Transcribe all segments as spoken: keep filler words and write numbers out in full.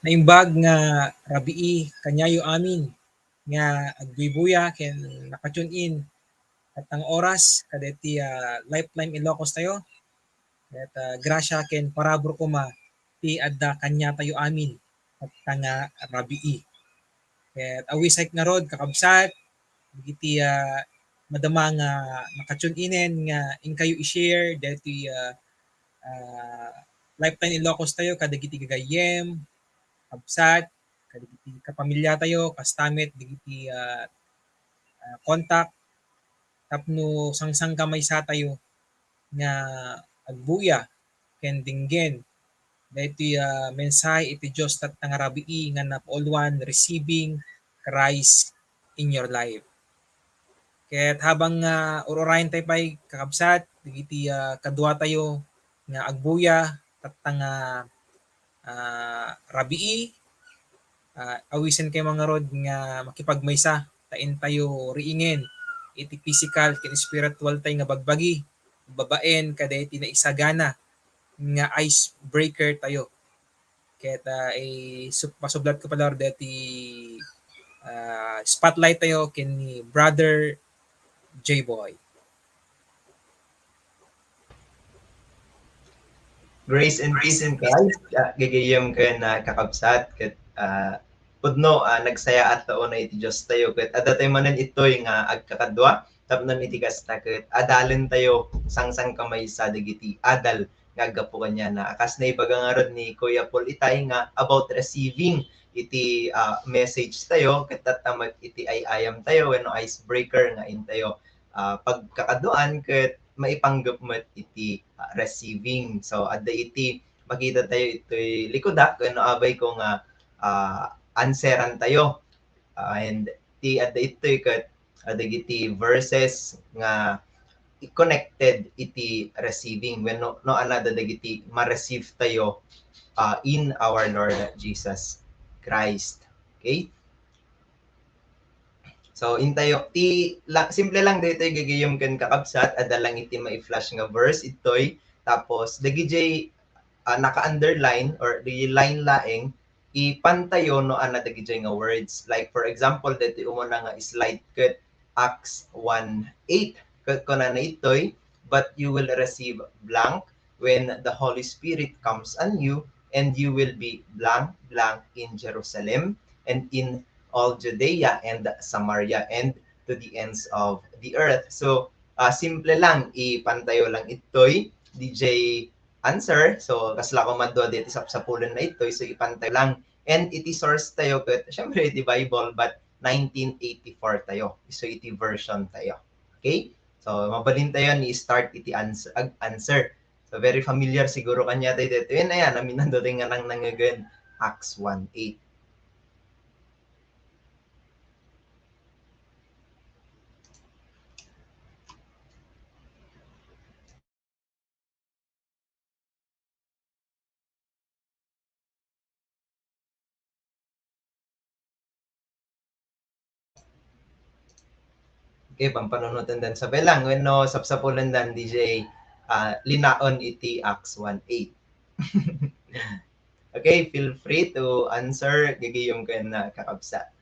Naimbag nga rabii kaniayo amin nga agbuybuya ken naka-tune in tatta nga oras kadagiti, ah, Lifeline Ilocos tayo. Ket, ah, grasia ken parabur koma ti adda kaniatayo amin tatta nga rabii. Ket awisayo ngarud, kakabsat, dagiti, ah, madama nga naka-tune in nga inkayo i-share daytoy, ah, ah, Lifeline Ilocos tayo kadagiti gagayyem, kabsat, kadagiti kapamilya tayo, kasta met dagiti, ah, ah, contact tapno sangsangkamaysa tayo nga agbuya ken denggen daytoy, ah, mensahe iti Dios tatta nga rabii nga napauluan, Receiving Christ in Your Life. Ket habang, ah, ur-urayen tayo pay, kakabsat, dagiti, ah, kadua tayo nga agbuya tatta nga, ah, rabii, ah, awisenkayo ngarud nga makipagmaysa ta intayo riingen iti physical ken spiritual tayo nga bagbagi babaen kadagiti naisagana nga icebreaker tayo. Ket, ah, i-, sup-, pasublatko pay daytoy, ah, spotlight tayo ken ni Brother J-Boy. Grace and peace in Christ, ah, gagayyem ken, ah, kakabsat, ket, ah, pudno, ah, nagsayaat ta unay iti Dios tayo, ket adda tayo manen itoy nga agkakadua, tapno iti kasta, ket adalen tayo sangsangkamaysa dagiti adal nga aggapu kaniana. Kas naibaga ngarud ni Kuya Paul itay nga about receiving iti, ah, message tayo, ket tatta met iti ay-ayam tayo wenno icebreaker nga intayo, ah, pagkakaduan ket maipanggep met iti, ah, receiving. So, adda iti makita tayo itoy likudak wenno abay ko nga, ah, answeran tayo. Ah, and ti adda itoy ket, ah, dagiti verses nga connected iti receiving wenno, no, another dagiti ma-receive tayo, ah, in our Lord Jesus Christ. Okay? So, intayo, ti, la, simple lang daytoy gagayyem ken kakabsat, adda lang iti mai-flash nga verse, itoy, tapos, dagiti, ah, naka-underline or the line laeng, ipantayo no anna dagiti nga words. Like, for example, daytoy umuna nga slide ket Acts one eight. Ket kunana itoy, "But you will receive blank when the Holy Spirit comes on you, and you will be blank, blank in Jerusalem, and in all Judea and Samaria, and to the ends of the earth." So, ah, simple lang, ipantayo lang itoy, D J answer. So, kasla ko madua diti sapsapulen na itoy. So, ipantayo lang. And iti source tayo, ket, syempre, iti Bible, but nineteen eighty-four tayo. So, iti version tayo. Okay? So, mabalin tayo ni start iti ans-, ag-, answer. So, very familiar siguro kaniatayo dito. Yun, ayan, aminan doon nga nang nangagan Acts one eight. Okay, pampanunoten dan. Sabay lang, wenno sapsapulen dan, D J, ah, linaon iti Acts one eight. Okay, feel free to answer, gagayyem ken, ah, kakabsat.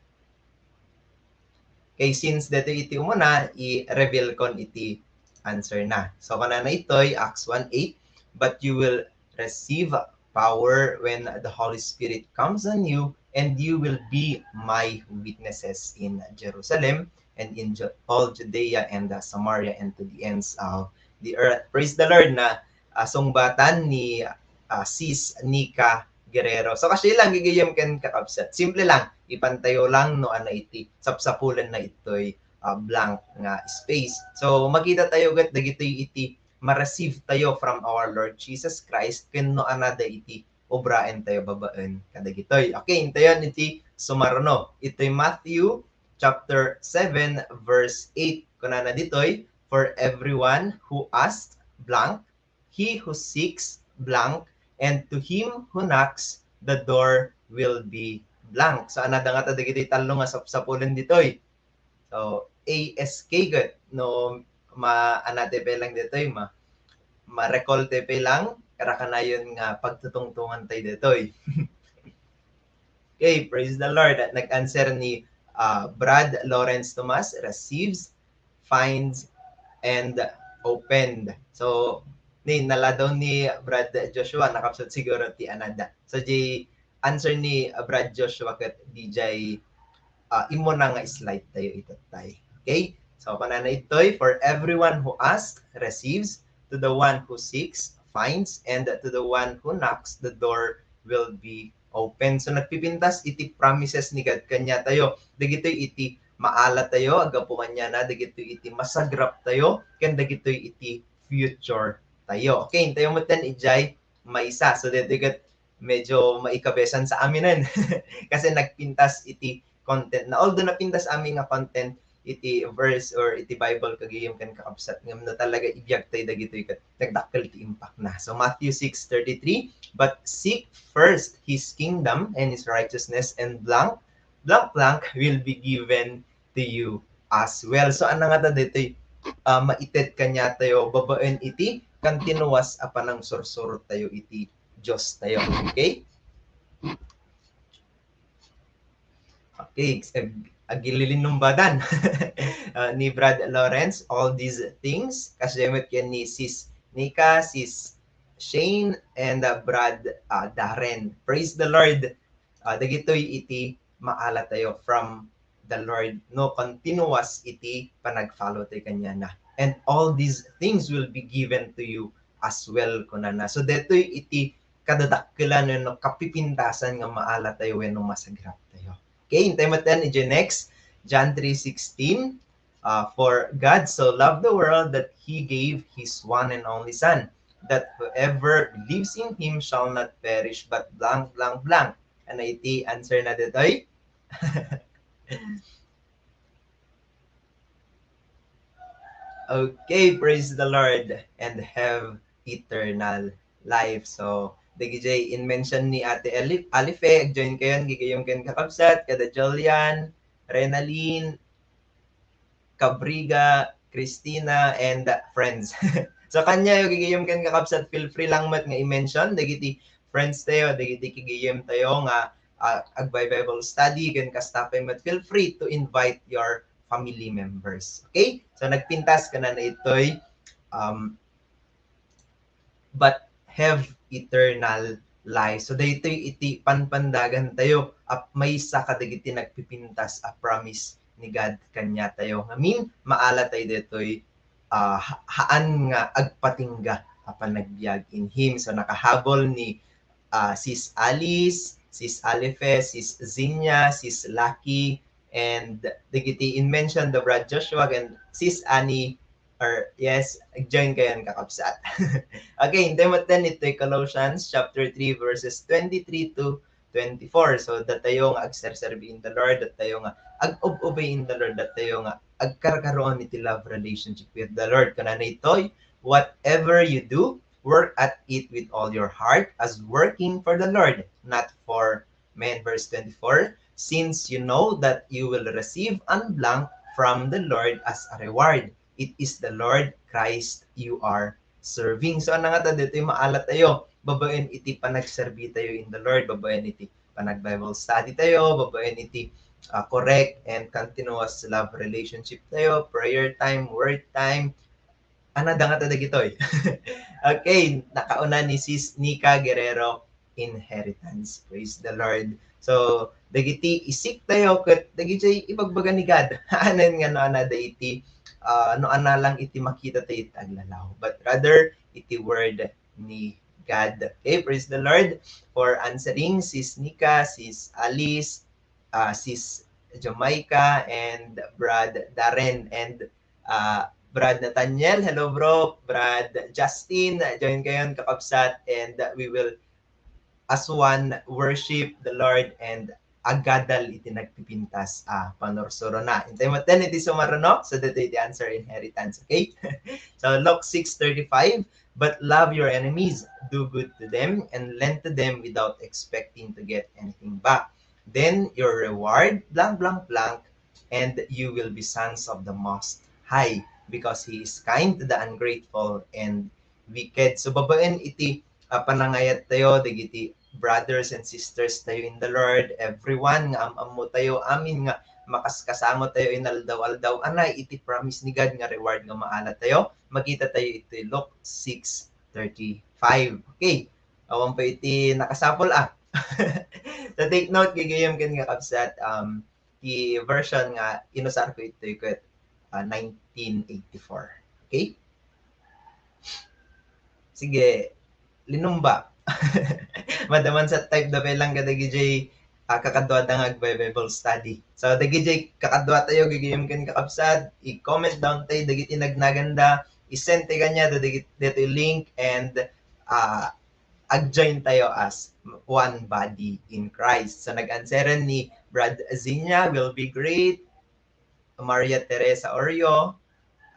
Okay, since daytoy iti umuna, i-reveal kon iti answer na. So, kunana itoy, Acts one eight, "But you will receive power when the Holy Spirit comes on you, and you will be my witnesses in Jerusalem and in Ju-, all Judea and, uh, Samaria and to the ends of the earth." Praise the Lord na, ah, sungbatan ni, ah, Sis Nika Guerrero. So, kasla lang, gagayyem ken kakabsat. Simple lang, ipantayo lang no anna iti sapsapulen na itoy, ah, blank nga space. So, makita tayo ket dagitoy iti ma-receive tayo from our Lord Jesus Christ ken no anna da iti obraen tayo babaen kadagitoy. Okay, intayon iti sumaruno. Itoy Matthew chapter seven, verse eight. Kunana ditoy, "For everyone who asks blank, he who seeks blank, and to him who knocks, the door will be blank." So, anada ngata dagitoy tallo nga sapsapulen ditoy. So, A S K ket, no, ma-, anate pe lang ditoy, ma-, ma-recall te pe lang, rakanayon nga pagtutungtungan tayo ditoy. Okay, praise the Lord. At nag-answer ni, ah, Brad Lawrence Tomas, "Receives, finds, and opened. So, ni, naladaw ni Brad Joshua, nakapsut siguro ti anada. So, di answer ni, uh, Brad Joshua ket dijay, uh, immuna nga slide tayo itattay. Okay? So, kunana ditoy, "For everyone who asks, receives. To the one who seeks, finds. And to the one who knocks, the door will be open." So, nagpipintas iti promises ni God kaniatayo. Dagitoy iti maala tayo, aggapu kaniana, dagitoy iti masagrap tayo, ken dagitoy iti future tayo. Okay, intayo metten ijay maysa. So, dagitoy ket medyo maikabesan sa aminen. Kasi nagpintas iti content na. Although napintas amin nga content iti verse or iti Bible, kagayem ken kakabsat, ngem no talaga ibiag tayo dagitoy ket nagdakkel ti impact na. So, Matthew six thirty-three, "But seek first his kingdom and his righteousness, and blank, blank, blank will be given to you as well." So, ania ngata ditoy, ah, maited kaniatayo babaen iti continuous a panangsursuro tayo iti Dios tayo. Okay? Okay, ag-, agililinumbadan, ah, ni Brad Lawrence, "All these things," kasdiay met ken ni Sis Nika, Sis Shane, and, ah, Brad, ah, Darren. Praise the Lord. Ah, dagitoy iti maala tayo from the Lord, no, continuous iti panag-follow tayo kaniana. "And all these things will be given to you as well," kunana. So, detoy iti kadadakkelan wenno kapipintasan nga maala tayo wenno masagrap tayo. Okay, intayo metten iti next, John three sixteen, uh, "For God so loved the world that he gave his one and only Son, that whoever believes in him shall not perish but blank, blank, blank." Ania iti answer na detoy? Okay, praise the Lord, "and have eternal life." So, dagijay in-mention ni Ate Eli-, Alife, ag-join kayon, gigayem ken kakabsat, kada Jolian, Renalyn, Cabriga, Christina, and friends. So, kaniayo, gigayem ken kakabsat, feel free lang met nga i-mention dagiti friends tayo, dagiti gigayem tayo nga, ah, agbi-Bible study, ken kasta pay met, feel free to invite your family members. Okay? So, nagpintas kunana ditoy, um, "But have eternal life." So, daytoy iti panpandagan tayo, ap-, maysa kadagiti nagpipintas a promise ni God kaniatayo. Ngamin, maala tayo daytoy, ah, ha-, haan nga agpatingga a panagbiag in Him. So, nakahabol ni, ah, Sis Alice, Sis Alife, Sis Zinia, Sis Lucky, and dagiti in-mention da Brad Joshua, and Sis Annie, or, yes, join kayon, kakabsat. Okay, intayo metten iti Colossians chapter three, verses twenty-three to twenty-four. So, datayo nga agserserbi in the Lord, datayo nga ag-ob-obey in the Lord, datayo nga agkarkaroon iti love relationship with the Lord. Kunana ditoy, "Whatever you do, work at it with all your heart, as working for the Lord, not for men." Verse twenty-four, "Since you know that you will receive an blank from the Lord as a reward, it is the Lord Christ you are serving." So, ania ngata ditoy maala tayo babaen iti panagserbi tayo in the Lord, babaen iti panag-Bible study tayo, babaen iti, ah, correct and continuous love relationship tayo, prayer time, word time, ania ngata dagitoy? Okay, nakauna ni Sis Nika Guerrero, inheritance. Praise the Lord. So, dagiti isik tayo ket dagiti ibagbaga ni God. Anen nga no ania da iti, ah, no ania lang iti makita tayo iti aglalaw. But rather, iti word ni God. Okay, praise the Lord for answering, Sis Nika, Sis Alice, ah, Sis Jamaica, and Brad Darren, and, ah, Brad Nathaniel. Hello, bro. Brad Justin, join kayon, kakabsat, and, ah, we will as one worship the Lord and agadal iti nagpipintas a panursurona. Intayo metten iti sumaruno, so daytoy iti answer, inheritance, okay? So, Luke six thirty-five, "But love your enemies, do good to them, and lend to them without expecting to get anything back. Then your reward, blank, blank, blank, and you will be sons of the Most High, because He is kind to the ungrateful and wicked." So, babaen iti, ah, panangayat tayo, dagiti brothers and sisters tayo in the Lord, everyone nga am-ammo tayo, amin nga makaskasango tayo inaldaw-aldaw, anay iti promise ni God nga reward nga maala tayo. Makita tayo iti Luke six thirty-five. Okay. Awan pa iti nakasapol, ah. So, take note, gigayam ken nga kabsat, um, ti version nga inusar ko itoy ket, ah, nineteen eighty-four. Okay? Sige, linumba. Madaman sa type da pay lang kadagijay, ah, kakadua da nga agbi-Bible study. So, dagijay kakadua tayo, gigayam ken kakabsat, i-comment down tayo, dagiti nagnaganda, i-send tayo kanya, dagit-, dito link, and, ah, ag-join tayo as one body in Christ. So, nag-answeran ni Brad Zinya, will be great. Maria Teresa Orio,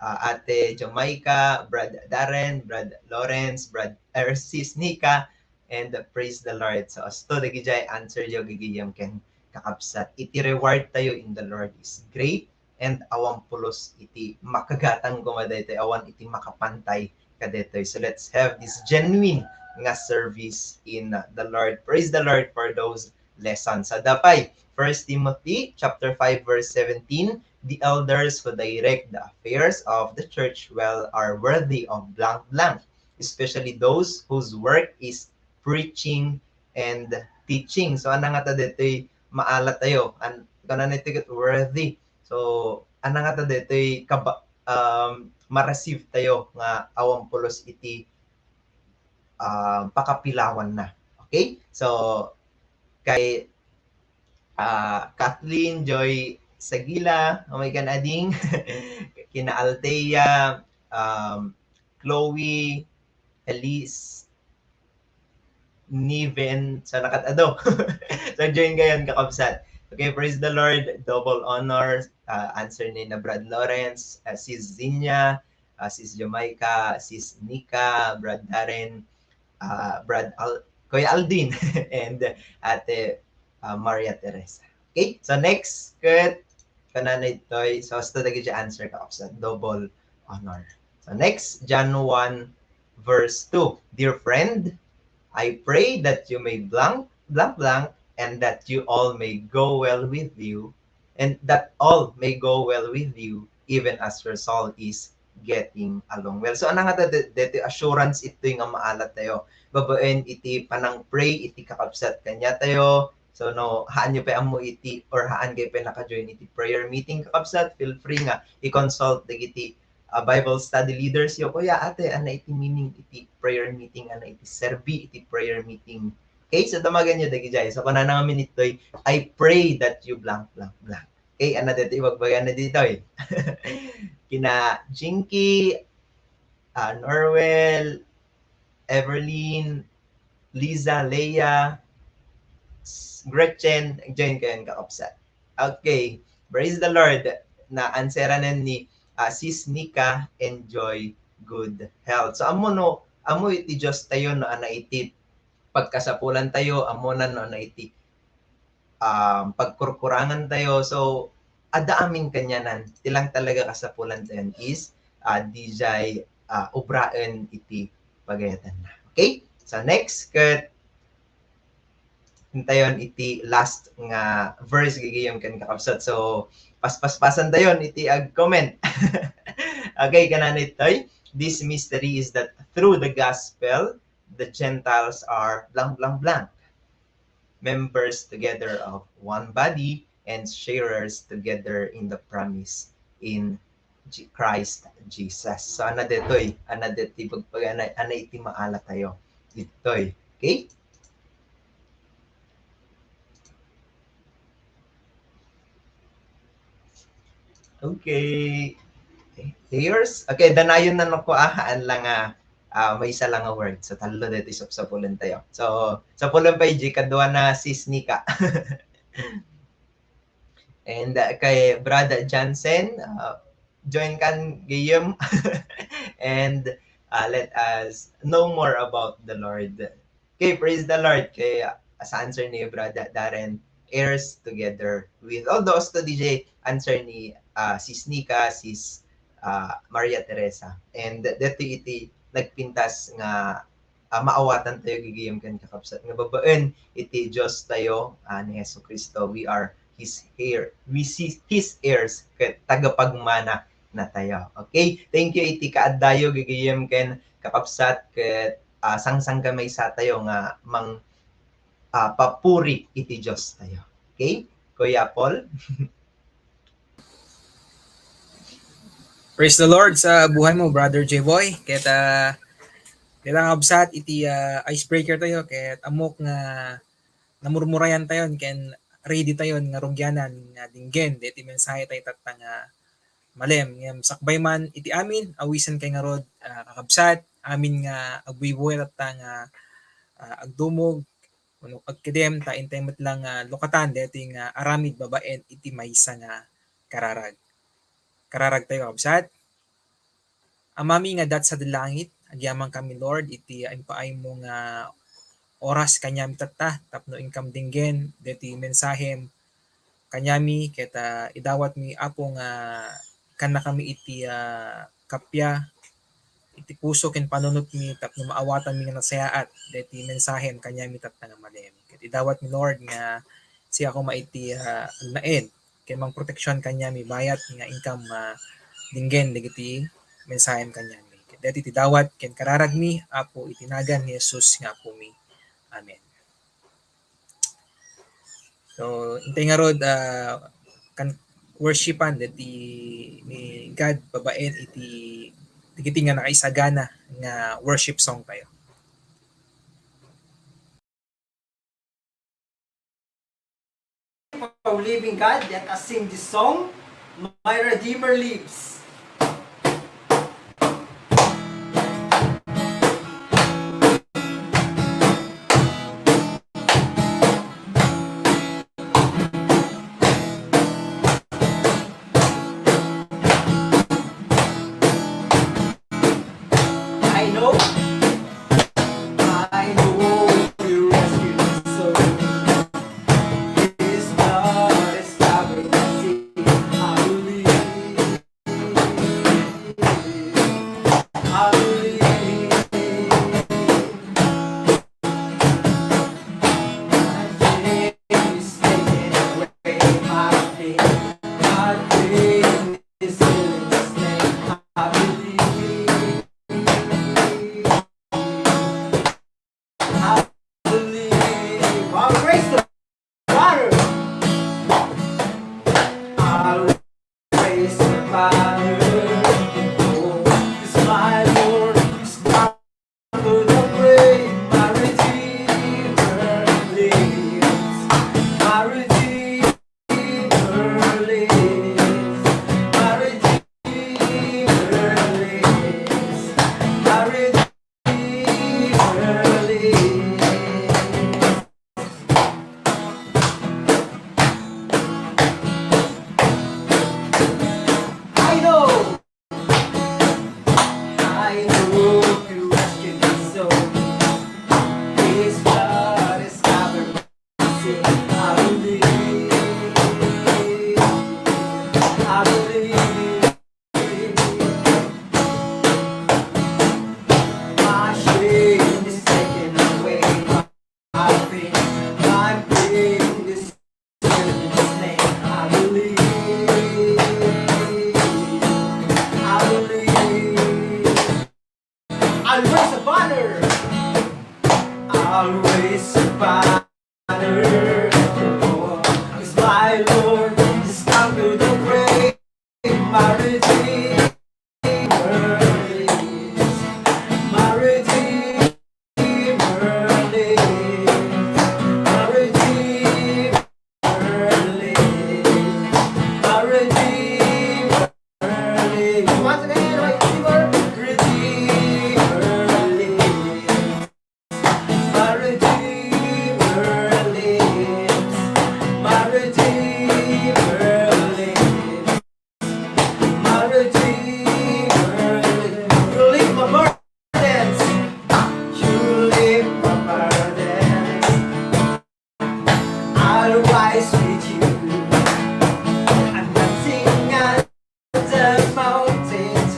ah, Ate Jamaica, Brad Darren, Brad Lawrence, Brad, er, Sis Nika, and praise the Lord. So, asto dagijay answer yo gigayam ken kakabsat. Iti reward tayo in the Lord is great, and awan pulos iti makagatang koma daytoy, awan iti makapantay kadaytoy. So, let's have this genuine nga service in, uh, the Lord. Praise the Lord for those lessons. Adda pay, First Timothy chapter five, verse seventeen, "The elders who direct the affairs of the church well are worthy of blank blank, especially those whose work is preaching and teaching." So, ania ngata daytoy maala tayo? An-, kunana iti ket worthy. So, ania ngata daytoy kaba-, um, ma-receive tayo nga awan pulos iti, um, pakapilawanna. Okay? So, kay, ah, Kathleen Joy Sagila, umay kan ading, kina Althea, um, Chloe, Elise, Niven, sa nakat-ado. So, join kayon, kakabsat. Okay, praise the Lord. Double honor, ah, answer ni na Brad Lawrence, ah, Sis Zinya, ah, Sis Jamaica, Sis Nika, Brad Darren, ah, Brad Al-, Kuya Aldin, and Ate, ah, Maria Teresa. Okay, so next, ket, kunana ditoy, so, asto dagiti answer, kakabsat, double honor. So, next, John one, verse two. "Dear friend, I pray that you may blank, blank, blank, and that you all may go well with you, and that all may go well with you, even as your soul is getting along well." So, ania ngata de-, deti assurance itoy nga maala tayo? Babaen iti panang-pray iti kakabsat kaniatayo. So, no, haan yo pay ammo iti, or haan kayo pay naka-join iti prayer meeting, kakabsat, feel free nga i-consult dagiti, ah, Bible study leaders yo. "Kuya, ate, ania iti meaning iti prayer meeting? Ania iti serbi iti prayer meeting?" Okay, so damagan yo dagijay. So, kunana ngamin itoy, "I pray that you blank, blank, blank." Okay, ania daytoy ibagbagana ditoy? Kina Jinky, ah, Norwell, Everlyn, Liza, Leia, s-, Gretchen, join kayon, kakabsat. Okay, praise the Lord. Na-answeranan ni, ah, Sis Nika, "Enjoy good health." So, ammo no, ammo iti Dios tayo no, ania iti pagkasapulan tayo, ammonan no, ania iti, um, pagkurkurangan tayo. So, adda amin kanianan. Ti lang talaga kasapulan tayo is, ah, dijay, ah, ubraen iti pagayatanna. Okay? So, next, ket intayon iti last nga verse gigayam ken kakabsat. So, paspaspasan tayon iti ag-comment. Okay, kunana itoy, "This mystery is that through the gospel, the Gentiles are blank, blank, blank, members together of one body and sharers together in the promise in Je-, Christ Jesus." So, ania ditoy, ania ditoy pagpag-, ania, ania iti maala tayo ditoy. Okay? Okay. Layers? Okay, danayon na nako, ah, haan lang, ah, ah, maysa lang a word. So, tallo daytoy sapsapulen tayo. So, sapulen pay, G, kadua na Sis Nika. And, ah, kay Brother Johnson, ah, join kan gayam. And, ah, let us know more about the Lord. Okay, praise the Lord. Kay, ah, sa answer ni Brother Darren, heirs together with, although sa D J, answer ni, ah, Sis Nika, Sis, ah, Maria Teresa. And dito iti nagpintas nga, ah, maawatan tayo gigayam ken kakabsat nga babaen iti Dios tayo, ah, ni Jesu Cristo. We are his heir, we see his heirs, ket tagapagmana na tayo. Okay? Thank you iti kaaddayo, gagayem ken kakabsat, ket, ah, sangsangamaysa tayo nga mang-, ah, papuri iti Dios tayo. Okay? Kuya Paul? Praise the Lord sa buhay mo, Brother J-Boy. Ket, ah, ket kakabsat, iti, ah, icebreaker tayo, ket ammok nga namurmurayan tayon ken ready tayon nga rugianan nga dinggen daytoy mensahe tayo tatta nga malem. Ngem sakbay man iti amin, awisenkayo ngarud, ah, kakabsat, amin nga agbuybuya tatta nga, ah, agdumog wenno agkedem ta intay met lang nga lukatan daytoy nga aramid babaen iti maysa nga kararag. Kararag tayo, kakabsat. Amami nga adda sadi langit, agyamankami, Lord, iti impaaymo nga oras kaniami tatta tapno inkam dinggen daytoy mensahem kaniami ket, ah, idawatmi, Apo, nga kannakami iti, ah, kappia iti puso ken panunotmi tapno maawatanmi nga nasayaat daytoy mensahem kaniami tatta nga malem. Ket idawatmi, Lord, nga siak koma iti, ah, agnaed ken mangproteksion kaniami bayat nga inkam, ah, dinggen dagiti mensahem kaniami. Ket daytoy ti dawat ken kararagmi, Apo, iti nagan ni Jesus nga Apomi. Amen. So, intay ngarud, ah, kan worshipan daytoy ni God babaen iti dagiti nga nakaisagana nga worship song tayo. O living God, let us sing this song, My Redeemer Lives. I know, I know you rescued my soul. His blood has covered my sin. I believe, I believe. My shame is taken away. My pain, my pain is healed in His name. I believe. I believe. I'll raise the banner. I'll raise the banner. Oh, 'cause my Lord is conquered the grave. My Redeemer lives. My Redeemer lives. My Redeemer lives. My Redeemer lives. I know, I know you rescued my soul. His blood has covered my sin. I believe, I believe. My shame is taken away. My pain, my pain is healed in His name. I believe, I believe. I'll raise a banner. I'll raise a banner. 'Cause my Lord has conquered the grave. My Redeemer lives. My Redeemer lives. My Redeemer lives. My Redeemer lives. Once again, my Redeemer, Redeemer lives. My Redeemer lives. My Redeemer lives. My Redeemer lives. You lift my burdens. You lift my burdens. I'll rise with you. I'm dancing on the mountains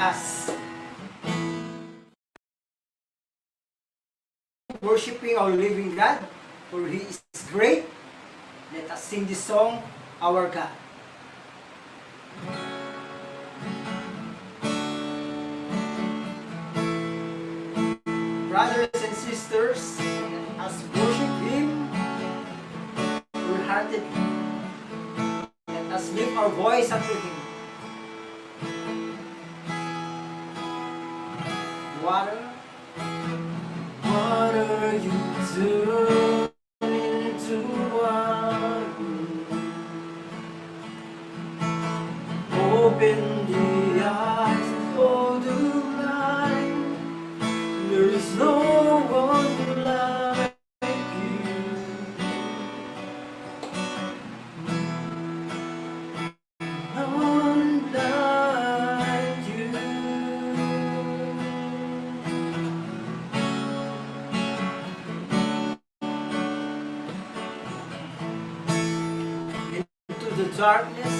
us. Worshiping our living God, for He is great. Let us sing this song, Our God. Brothers and sisters, let us worship Him wholeheartedly. Let us lift our voice unto Him. Water. Water you turn into wine. Open the eyes of the blind. There is no one like you. None like you. Into the darkness,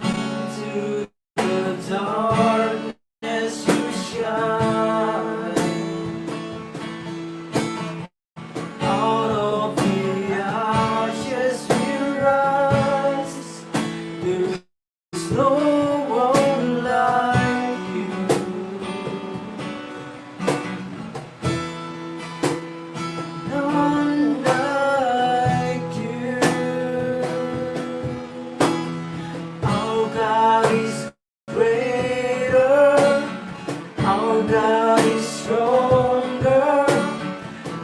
into the darkness you shine. Out of the ashes we rise. There's no one like you. None like you. Our God is greater. Our God is stronger.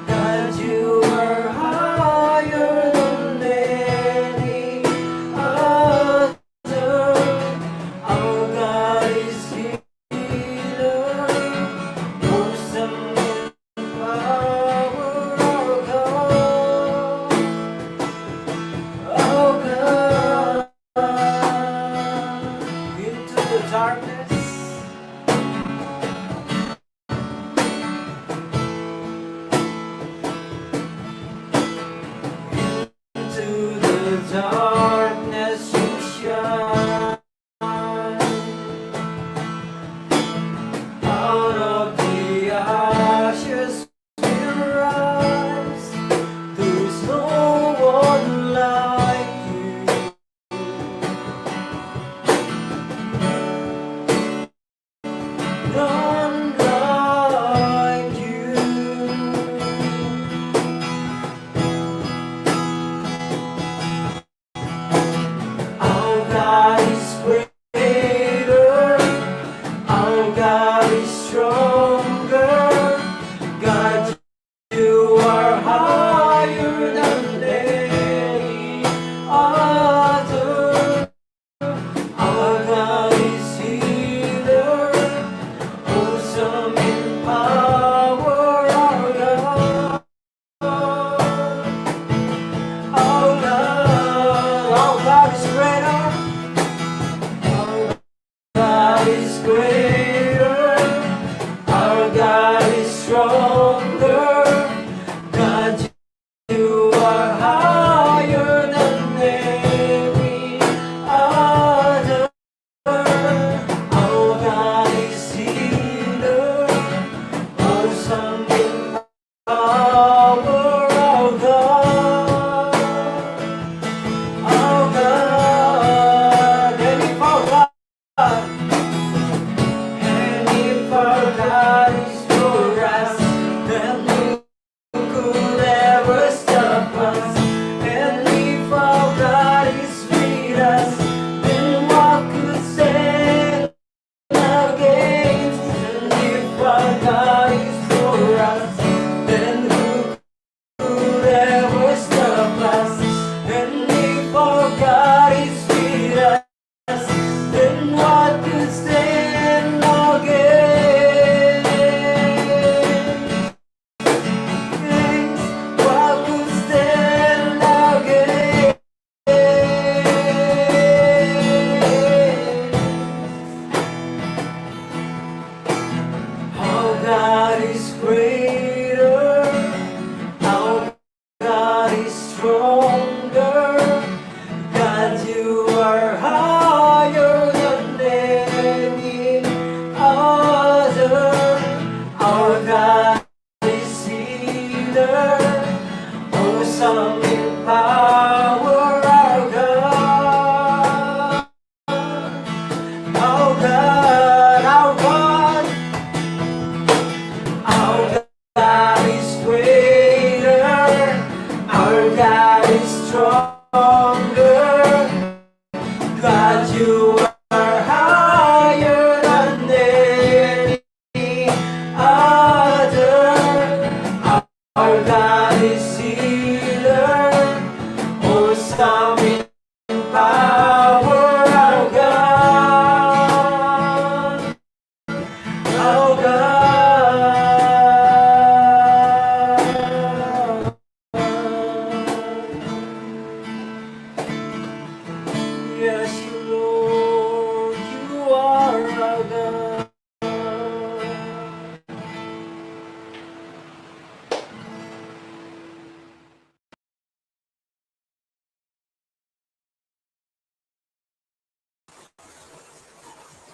God, you are higher than any other. Our God is healer. Awesome in power, our God. Our God. Into the darkness. Into the darkness you shine. Out of the ashes we rise. There's no one like you. None like you. Our God is greater. Our God is stronger. God, you are higher than any other. Our God is healer, awesome in power, our God. Our God, our God is greater. Our God is greater. Our God is stronger. God, you are higher than any other. Our God is healer. Awesome in power, our God. Our God, and if our God, and if our God is for us, then who could ever stop us? And if our God is with us, then what could stand against? And if our God is for us, then who could ever stop us? And if our God is with us, then what could stand against? What could stand against? Our God is greater. Our God is stronger. God, you are higher than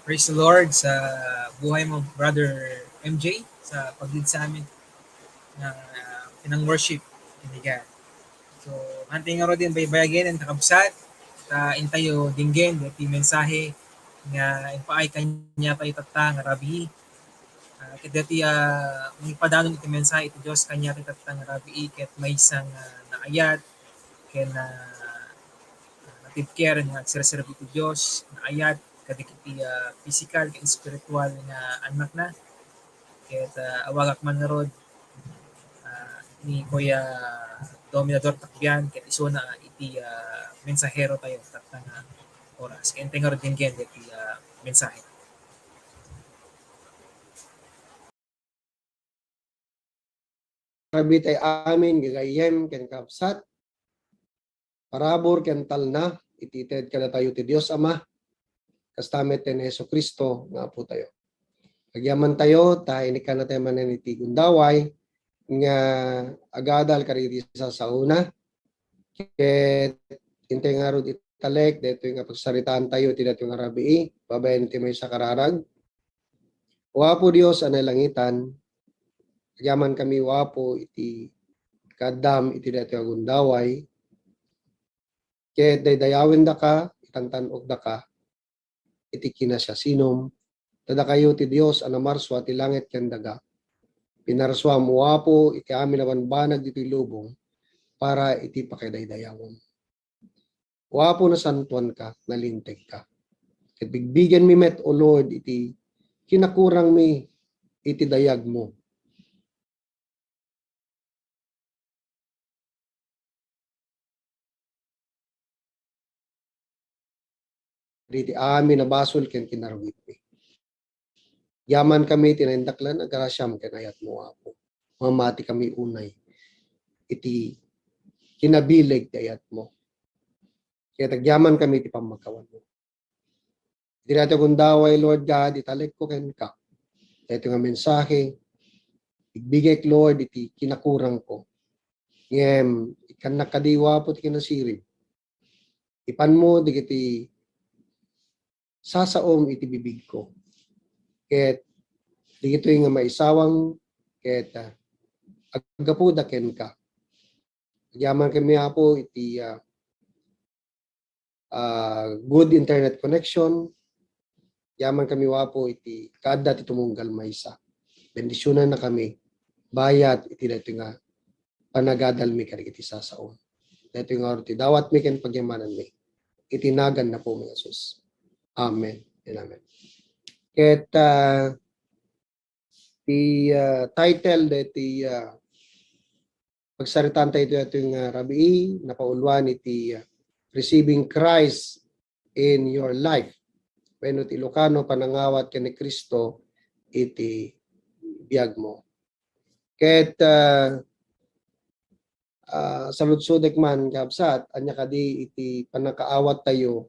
Praise the Lord sa buhay mo, Brother M J, sa pag-lead sa amin nga pinang-worship. Kaniga. So, hantay ngarud ti baybayagen, kakabsat, ta intayo denggen daytoy mensahe nga impaay kaniatayo tatta nga rabii. Ah, ket daytoy, ah, mangipadanon iti mensahe ti Dios kaniatayo tatta nga rabii ket maysa nga naayat ken, ah, natibker nga agserserbi iti Dios, naayat kadagiti, ah, pisikal ken espiritual nga annakna. Ket, ah, awagak man ngarud, ah, ni Kuya Dominador Takbian, ket isuna iti, ah, mensahero tayo tatta nga oras. Ket intayo ngarud denggen daytoy, ah, mensahe. Rabii tay amin, gagayyem ken kabsat. Parabur ken talna iti ited kadatayo ti Dios Ama, kasta met ken ni Jesu-Cristo nga Apotayo. Agyamantayo ta inikkannatayo manen iti gundaway nga agadal kadagiti sasaona. Ket intayo ngarud italek daytoy nga pagsaritaantayo iti daytoy nga rabii, babaen iti maysa a kararag. O Apo Dios a nailangitan, agyamankami, O Apo, iti kaaddam iti daytoy a gundaway, ket daydayawendaka, itantan-okdaka iti kinasiasinom, ta dakayo ti Dios a namarsua ti langit ken daga. Pinarsuam, O Apo, iti amin a bambanag ditoy lubong para iti pakaidaydayawen. O Apo, nasantoanka, nalintegka. Ket bigbigenmi met, O Lord, iti kinakurangmi iti dayagmo. Diti amin a basol ken kinarwitmi. Agyamankami iti naindaklan a grasiam ken ayatmo, Apo. Mamatikami unay iti kinabileg ti ayatmo. Ket agyamankami iti pammakawanmo. Iti daytoy a gundaway, Lord God, italekko kenka daytoy nga mensahe. Bigbigek, Lord, iti kinakurangko. Ngem ikkannak kadi, O Apo, ti kinasirib. Ipanmo dagiti sasaom iti bibigko. Ket dagitoy nga maisawang ket, ah, aggapuda kenka. Agyamankami, Apo, iti, ah, ah, good internet connection. Agyamankami, O Apo, iti kaadda ti tumunggal maysa. Bendisionannakami bayat iti daytoy nga panagadalmi kadagiti sasaom. Daytoy nga ti dawatmi ken pagyamananmi. Iti nagan na po, Jesus. Amen and amen. Ket, ah, ti, ah, title daytoy, ah, pagsaritaantayo iti daytoy nga rabii, napauluan iti, ah, Receiving Christ in Your Life. Wenno ti Ilocano, Panangawat ken ni Cristo iti biagmo. Ket, ah, ah, saludsodek man, kabsat, ania kadi iti pannakaawattayo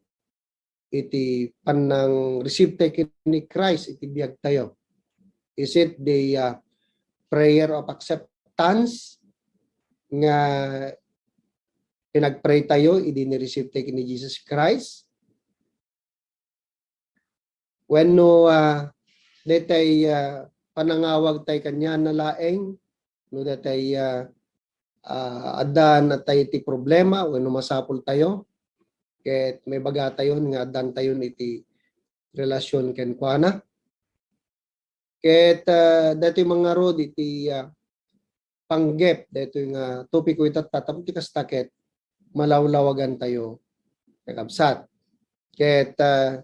iti pannang-receive tayo ken ni Christ iti biagtayo? Is it the, uh, prayer of acceptance nga pinag-pray tayo idi ni-receive tayo ken ni Jesus Christ? Wenno, ah, daytay, ah, panangawag tayo kaniana laeng, no daytay, ah, ah, addan tayo iti problema wenno masapul tayo, ket maibagatayon nga addantayon iti relasyon kenkuana. Ket, ah, daytoy mangarud iti, ah, panggep daytoy nga topiko itatta, tapno ti kasta ket malawlawagantayo, kakabsat. Ket, ah,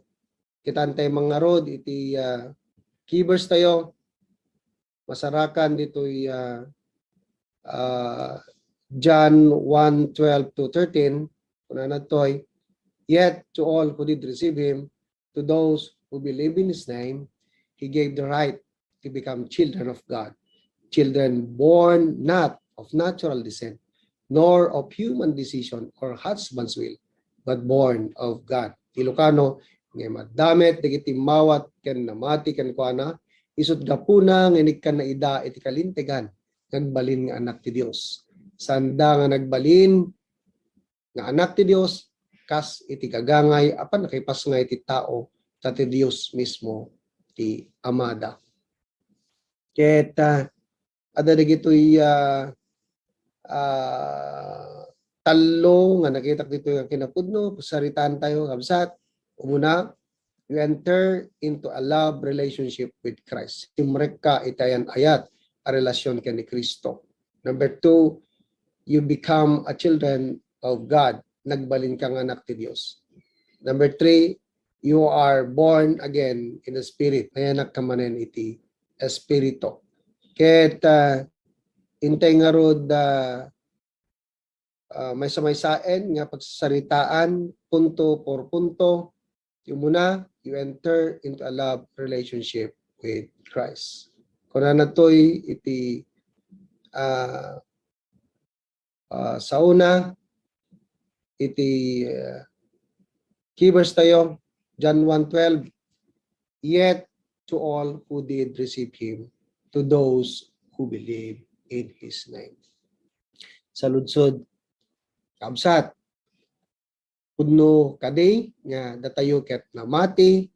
kitaentayo mangarud iti, ah, key verse tayo, masarakan ditoy, ah, ah, John one twelve to thirteen, kunana ditoy, "Yet to all who did receive him, to those who believe in his name, he gave the right to become children of God, children born not of natural descent, nor of human decision or husband's will, but born of God." Ilocano, nga maddamet dagiti mawat ken namati kenkuana, isut' gapuna nga inikkanna ida iti kalintegan nga agbalin nga anak ti Dios. Sanda nga nagbalin nga anak ti Dios, kas iti gagangay a pannakipasngay ti tao ta ti Dios mismo ti Amada. Ket, ah, adda dagitoy, ah, ah, tallo nga nakitak ditoy nga kinapudno, pagsaritaan tayo, kabsat. Umuna, you enter into a love relationship with Christ. Simrekka iti ayan-ayat a relasyon ken ni Cristo. Number two, you become a children of God. Nagbalinka nga anak ti Dios. Number three, you are born again in the Spirit. Nayanakka manen iti Espiritu. Ket, ah, intay ngarud, ah, ah, maysa-maysaen nga pagsasaritaan, punto por punto. Ti umuna, you enter into a love relationship with Christ. Kunana toy iti, ah, ah, sauna, iti, ah, key verse tayo, John one twelve, "Yet to all who did receive him, to those who believe in his name." Saludsod, kabsat, pudno kadi nga datayo ket namati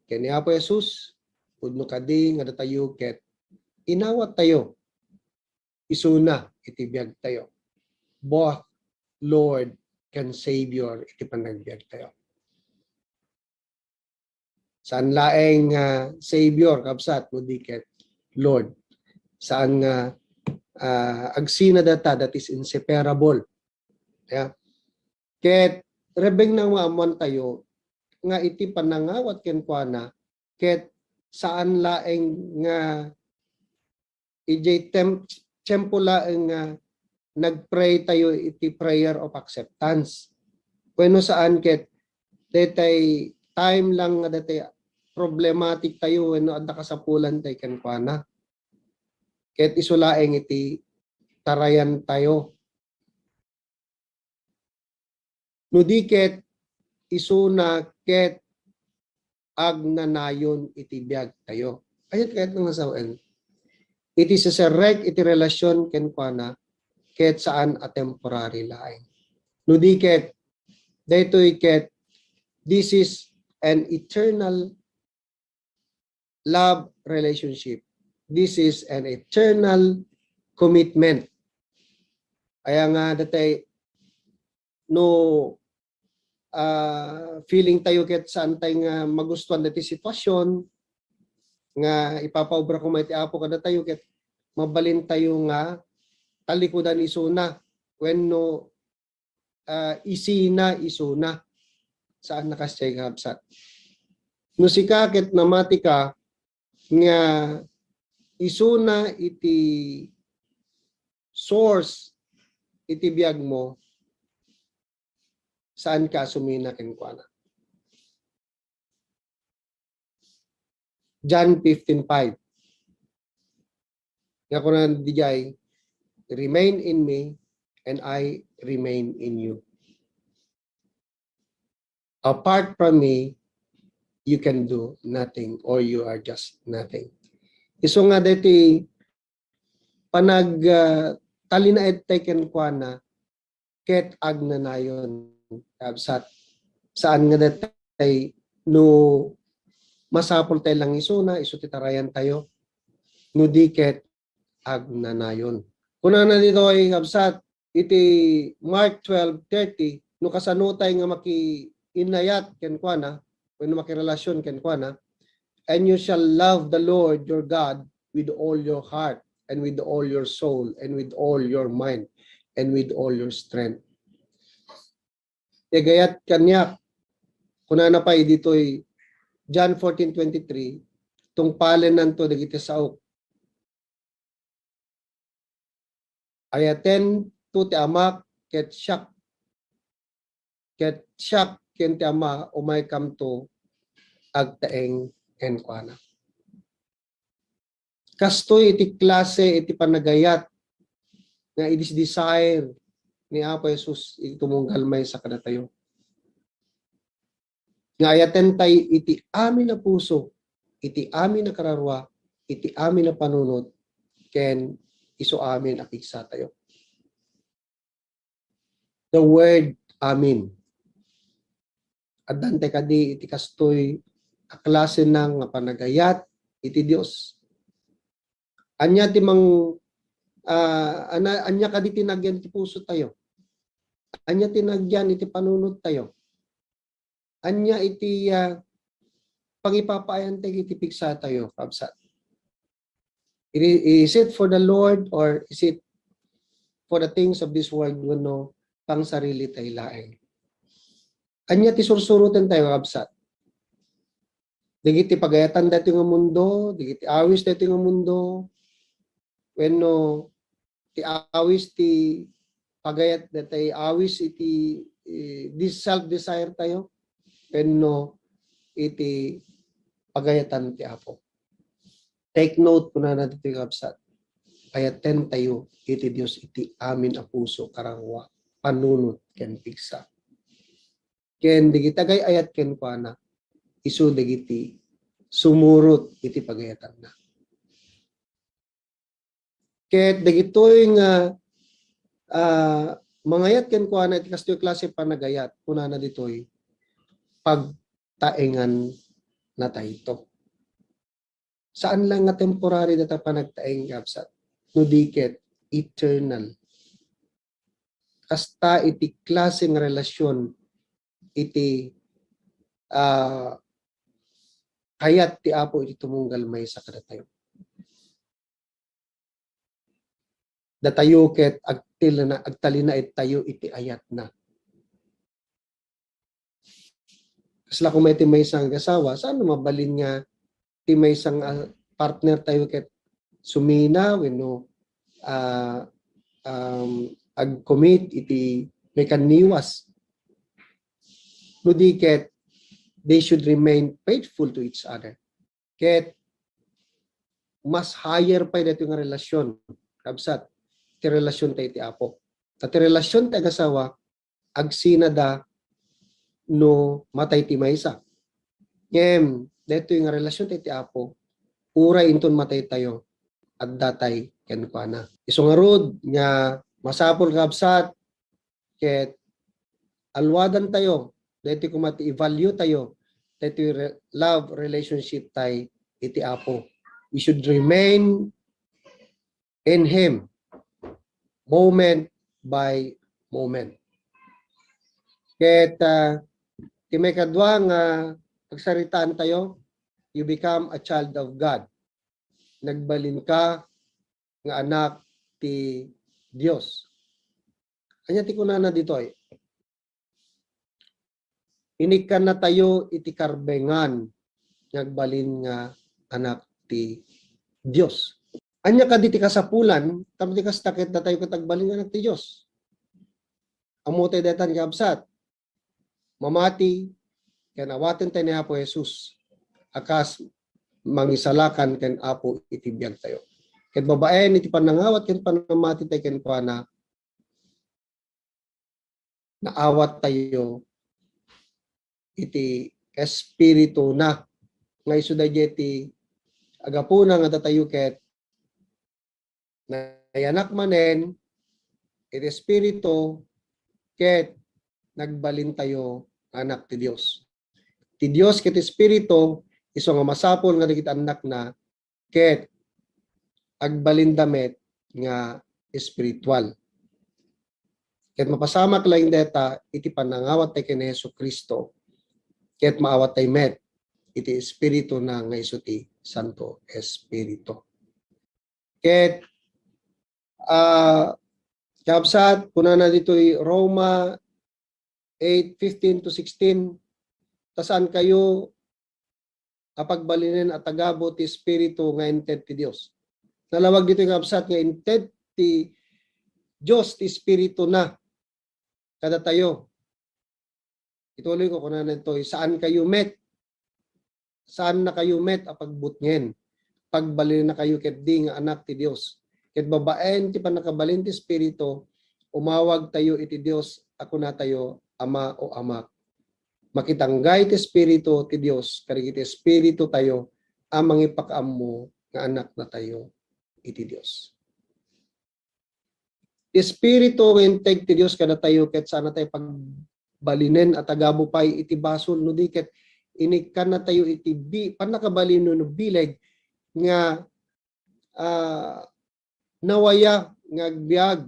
ken ni Apo Jesus, pudno kadi nga datayo ket inawattayo isuna iti biagtayo. Both Lord ken Savior iti panagbiagtayo. Saan laeng nga Savior, kabsat, no di ket Lord. Saan nga, ah, agsina data, that is inseparable. Ya. Ket rebbeng na nga ammoan tayo nga iti panangawat kenkuana, ket saan laeng nga idiay tem-, tiempo laeng nga nag-pray tayo iti prayer of acceptance. Wenno saan ket detay time lang nga detay problematic tayo wenno adda kasapulan tayo kenkuana. Ket isu laeng iti tarayan tayo. No di ket isuna ket agnanayon iti biagtayo. Ayat kayat nga sawen. Iti seserrek iti relasyon kenkuana ket saan a temporary laeng. No di ket, daytoy ket, this is an eternal love relationship. This is an eternal commitment. Aya nga datay no, ah, feeling tayo ket saan tayo nga magustuhan dati sitwasyon nga ipapaobra koma iti Apo kadatayo ket mabalin tayo nga talikudan isuna wenno, ah, isina isuna. Saan na kasdiay nga kabsat. No sika ket namati ka nga isuna iti source iti biag mo, saan ka a sumina kenkuana. John fifteen five. Nga kuna dijay, "Remain in me, and I remain in you. Apart from me, you can do nothing, or you are just nothing." Isu nga deti panag, ah, talinaed tay kenkuana, ket agnanayon, kabsat. Saan nga detay no masapul tay lang isuna, isu ti tarayan tayo, no di ket agnanayon. Kunana ditoy, kabsat, iti Mark twelve thirty, no kasano tay nga makiinayat kenkuana, wenno makirelasyon kenkuana, "And you shall love the Lord your God with all your heart, and with all your soul, and with all your mind, and with all your strength." Ti agayat kaniak, kunana pay ditoy John fourteen twenty-three, "Tungpalennanto dagiti saok. Ayatento ti Amak, ket siak, ket siak ken ti Ama, umaykamto agtaeng kenkuana." Kastoy iti klase iti panagayat nga idis-desire ni Apo Jesus iti tumunggal maysa kadatayo. Nga ayaten tay iti amin a puso, iti amin a kararua, iti amin a panunot, ken isu amin a pigsa tayo. The word amin. Addan tay kadi iti kastoy a klasena nga panagayat iti Dios. Ania ti mang, ah, ana-, ania kadi ti nagyan iti puso tayo? Ania ti nagyan iti panunot tayo? Ania iti, ah, pangipapaayan tayo iti pigsa tayo, kabsat? It i-, is it for the Lord or is it for the things of this world wenno pangsarili tayo laeng? Ania ti sursuroten tayo, kabsat? Dagiti pagayatan daytoy nga mundo, dagiti awis daytoy nga mundo, wenno ti awis ti pagayat daytoy awis iti, eh, this self-desire tayo, wenno iti pagayatan ti Apo. Take note, kunana ditoy, kabsat, ayaten tayo iti Dios iti amin a puso, kararua, panunot, ken pigsa. Ken dagiti agay-ayat kenkuana, isu dagiti sumurot iti pagayatanna. Ket dagitoy nga, ah, mangayat kenkuana iti kastoy klase panagayat, kunana ditoy, pagtaengan natayto. Saan lang nga temporary data panagtaeng, kabsat, no di ket eternal. Kasta iti klase nga relasyon iti, ah, kayat ti Apo iti tumunggal maysa kadatayo. Datayo ket agtilna-, agtalinaedtayo iti ayatna. Kasla koma iti maysa nga agasawa, saan no mabalin nga ti maysa nga partner tayo ket sumina wenno, ah, um, ag-commit iti maikanniwas? No di ket, they should remain faithful to each other. Ket mas higher pay daytoy nga relasyon, kabsat, ti relasyon tayo iti Apo. Ta ti relasyon ti agasawa, agsinada no matay ti maysa. Ngem, daytoy nga relasyon tayo iti Apo, uray inton matay tayo, adda tay kenkuana. Isu ngarud nga masapul, kabsat, ket aluadan tayo, daytoy koma ti i-value tayo, daytoy re-, love relationship tay iti Apo. We should remain in Him moment by moment. Ket, ah, ti maikadua nga pagsaritaan tayo, you become a child of God. Nagbalin ka nga anak ti Dios. Ania ti kunana ditoy? Inikkannatayo iti karbengan nga agbalin nga anak ti Dios. Ania kadi ti kasapulan, tapno ti kasta ket datayo ket agbalin nga anak ti Dios? Ammo tay daytan, kabsat. Mamati ken awaten tay ni Apo Jesus a kas mangisalakan ken Apo iti biag tayo. Ket babaen iti panangawat ken panamati tay kenkuana, naawat tayo iti Espirituna, nga isu daydiay ti agapuna nga datayo ket nayanak manen iti Espiritu ket nagbalin tayo nga anak ti Dios. Ti Dios ket Espiritu, isu nga masapul nga dagiti annakna ket agbalinda met nga espiritual. Ket mapasamak laeng dayta iti panangawat tay ken Jesu-Cristo, ket maawat tay met iti Espirituna nga isu ti Santo Espiritu. Ket, ah, kabsat, kunana ditoy Roma eight fifteen to sixteen, ta saan kayo a pagbalinen a tagabu ti Espiritu nga inted ti Dios. Nalawag ditoy, kabsat, nga inted ti Dios ti Espirituna kadatayo. Ituloy ko, kunana ditoy, saan kayo met, saan na kayo met a pagbutngen. Pagbalinen na kayo ketdi nga anak ti Dios. Ket babaen ti pannakabalin ti Espiritu, umawag tayo iti Dios a kuna tayo, Ama o Amak. Makitanggay ti Espiritu ti Dios kadagiti espiritu tayo a mangipakaammo nga anak natayo iti Dios. Ti Espiritu nga integ ti Dios kadatayo ket saan tayo pagbalinen a tagabu pay iti basol, no di ket inikkannatayo iti bi-, pannakabalin wenno bileg nga, ah, nawaya nga agbiag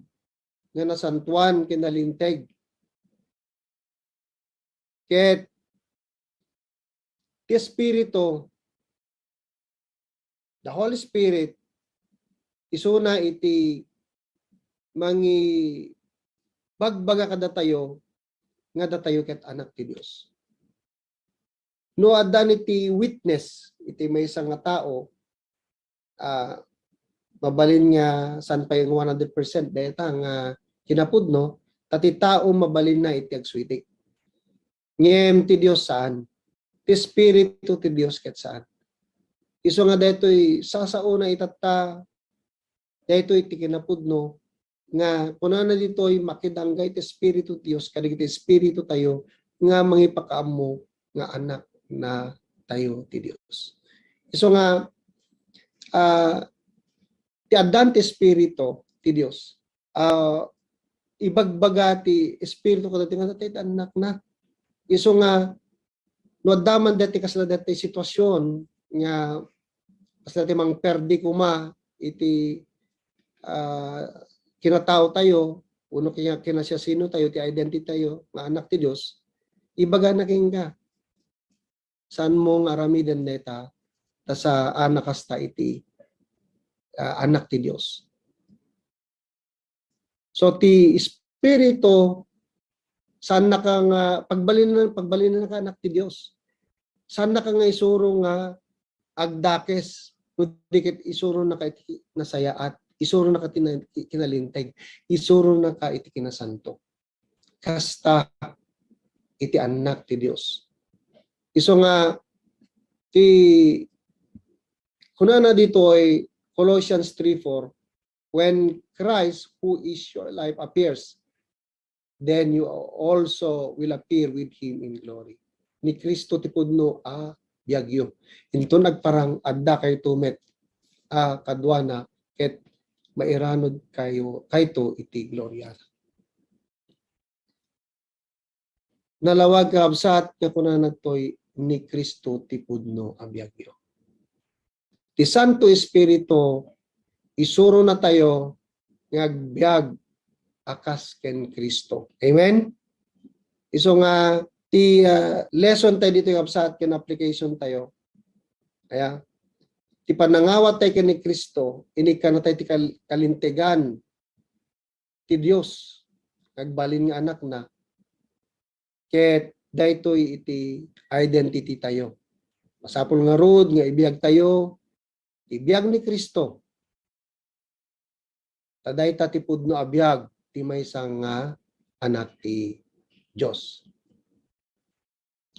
nga nasantuan ken nalinteg. Ket ti Espiritu, the Holy Spirit, isuna iti mangibagbaga kadatayo nga datayo ket anak ti Dios. No adda ni ti witness iti maysa nga tao, ah, mabalin nga saan pay nga one hundred percent dayta nga kinapudno, ta ti tao mabalinna iti agsuitik. Ngem ti Dios saan. Ti Espiritu ti Dios ket saan. Isu nga daytoy sasaona itatta, daytoy ti kinapudno nga kunana ditoy, makidangga iti Espiritu ti Dios kadagiti espiritu tayo nga mangipakaammo nga anak na tayo ti Dios. Isu nga, ah, ti addan ti Espiritu ti Dios, ah, ibagbaga ti Espiritu kadagiti nga dayta ti anak na. Isu nga, no adda man dayta kasla dayta sitwasyon nga kasla ti mangperdi koma iti, ah, kinatao tayo, wenno kina-, kinasiasino tayo, ti identity tayo nga anak ti Dios, ibagana kenka, saan mo nga aramiden dayta, ta saan a kasta iti, ah, anak ti Dios. So, ti Espiritu, saannaka nga pagbalin-, pagbalinannaka anak ti Dios. Saannaka nga isuro nga agdakes, no di ket isuronaka iti nasayaat, isuronaka ti na-, kinalinteg, isuronaka iti kinasanto. Kasta iti annak ti Dios. Isu nga ti kunana ditoy Colossians three four, "When Christ, who is your life, appears, then you also will appear with him in glory." Ni Cristo ti pudno a biagyo. Inton nagparang, adda kayto met a kaduana ket mairanod kayo, kayto iti gloriana. Nalawag, kakabsat, nga kunana toy, "Ni Cristo ti pudno a biagyo." Ti Santo Espiritu, isurona tayo nga agbiag a kas ken Cristo. Amen? Isu nga ti, ah, lesson tayo ditoy, kakabsat, ken application tayo. Kaya, ti panangawat tayo ken ni Cristo, inikkan na tayo ti kal-, kalintegan ti Dios, nagbalin nga anakna, ket daytoy iti identity tayo. Masapul ngarud nga ibiag tayo, ibiag ni Cristo. Ta dayta ti pudno a biag ti maysa nga anak ti Dios.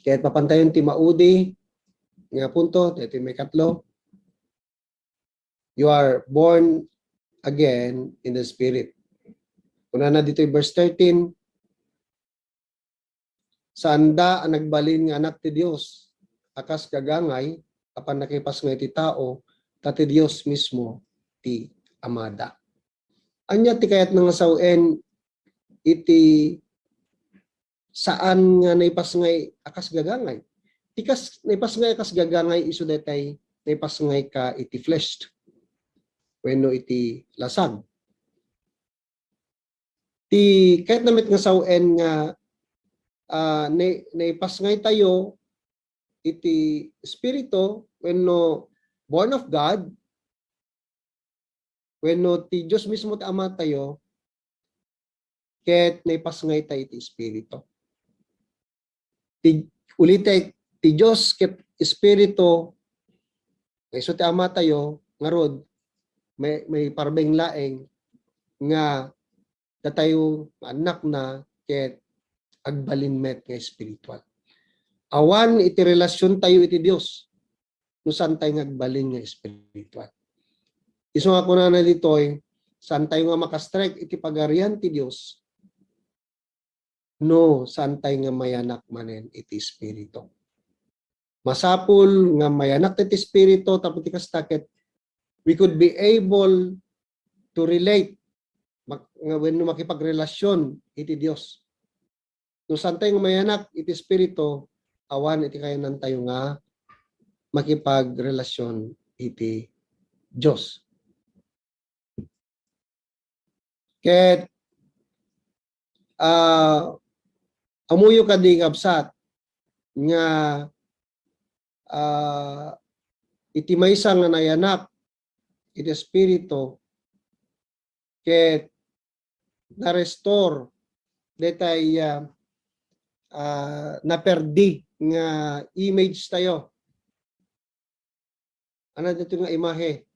Ket papantayon ti maudi nga punto, daytoy maikatlo. You are born again in the Spirit. Kunana ditoy verse thirteen, "Saanda a nagbalin nga anak ti Dios a kas gagangay a pannakipasngay ti tao, ta ti Dios mismo ti amada." Ania ti kayatna nga sawen iti saan nga naipasngay a kas gagangay? Ti kas, naipasngay a kas gagangay isu daytay naipasngay ka iti flesh wenno iti lasag. Ti kayatna met nga sawen nga, ah, nai-, naipasngay tayo iti Espiritu wenno born of God, wenno ti Dios mismo ti Ama tayo, ket naipasngay tayo iti Espiritu. Ti, ulitek, ti Dios ket Espiritu, nga isu ti Ama tayo, ngarud, may, maiparbeng laeng nga datayo nga annakna ket agbalin met nga espiritual. Awan iti relasion tayo iti Dios no saan tayo nga agbalin nga espiritual. Isu nga kunana ditoy, saan tayo nga makastrek iti pagarian ti Dios no saan tayo nga mayanak manen iti Espiritu. Masapul nga mayanak iti Espiritu, tapno ti kasta ket we could be able to relate, mak-, nga wenno makipagrelasyon iti Dios. No saan tayo nga mayanak iti Espiritu, awan iti kayanantayo nga makipagrelasyon iti Dios. Ket, ah, ammoyo kadi, kabsat, nga, ah, iti maysa nga nayanak iti Espiritu, ket na-restore daytay, ah, ah, naperdi nga image tayo. Ano dito nga imahe?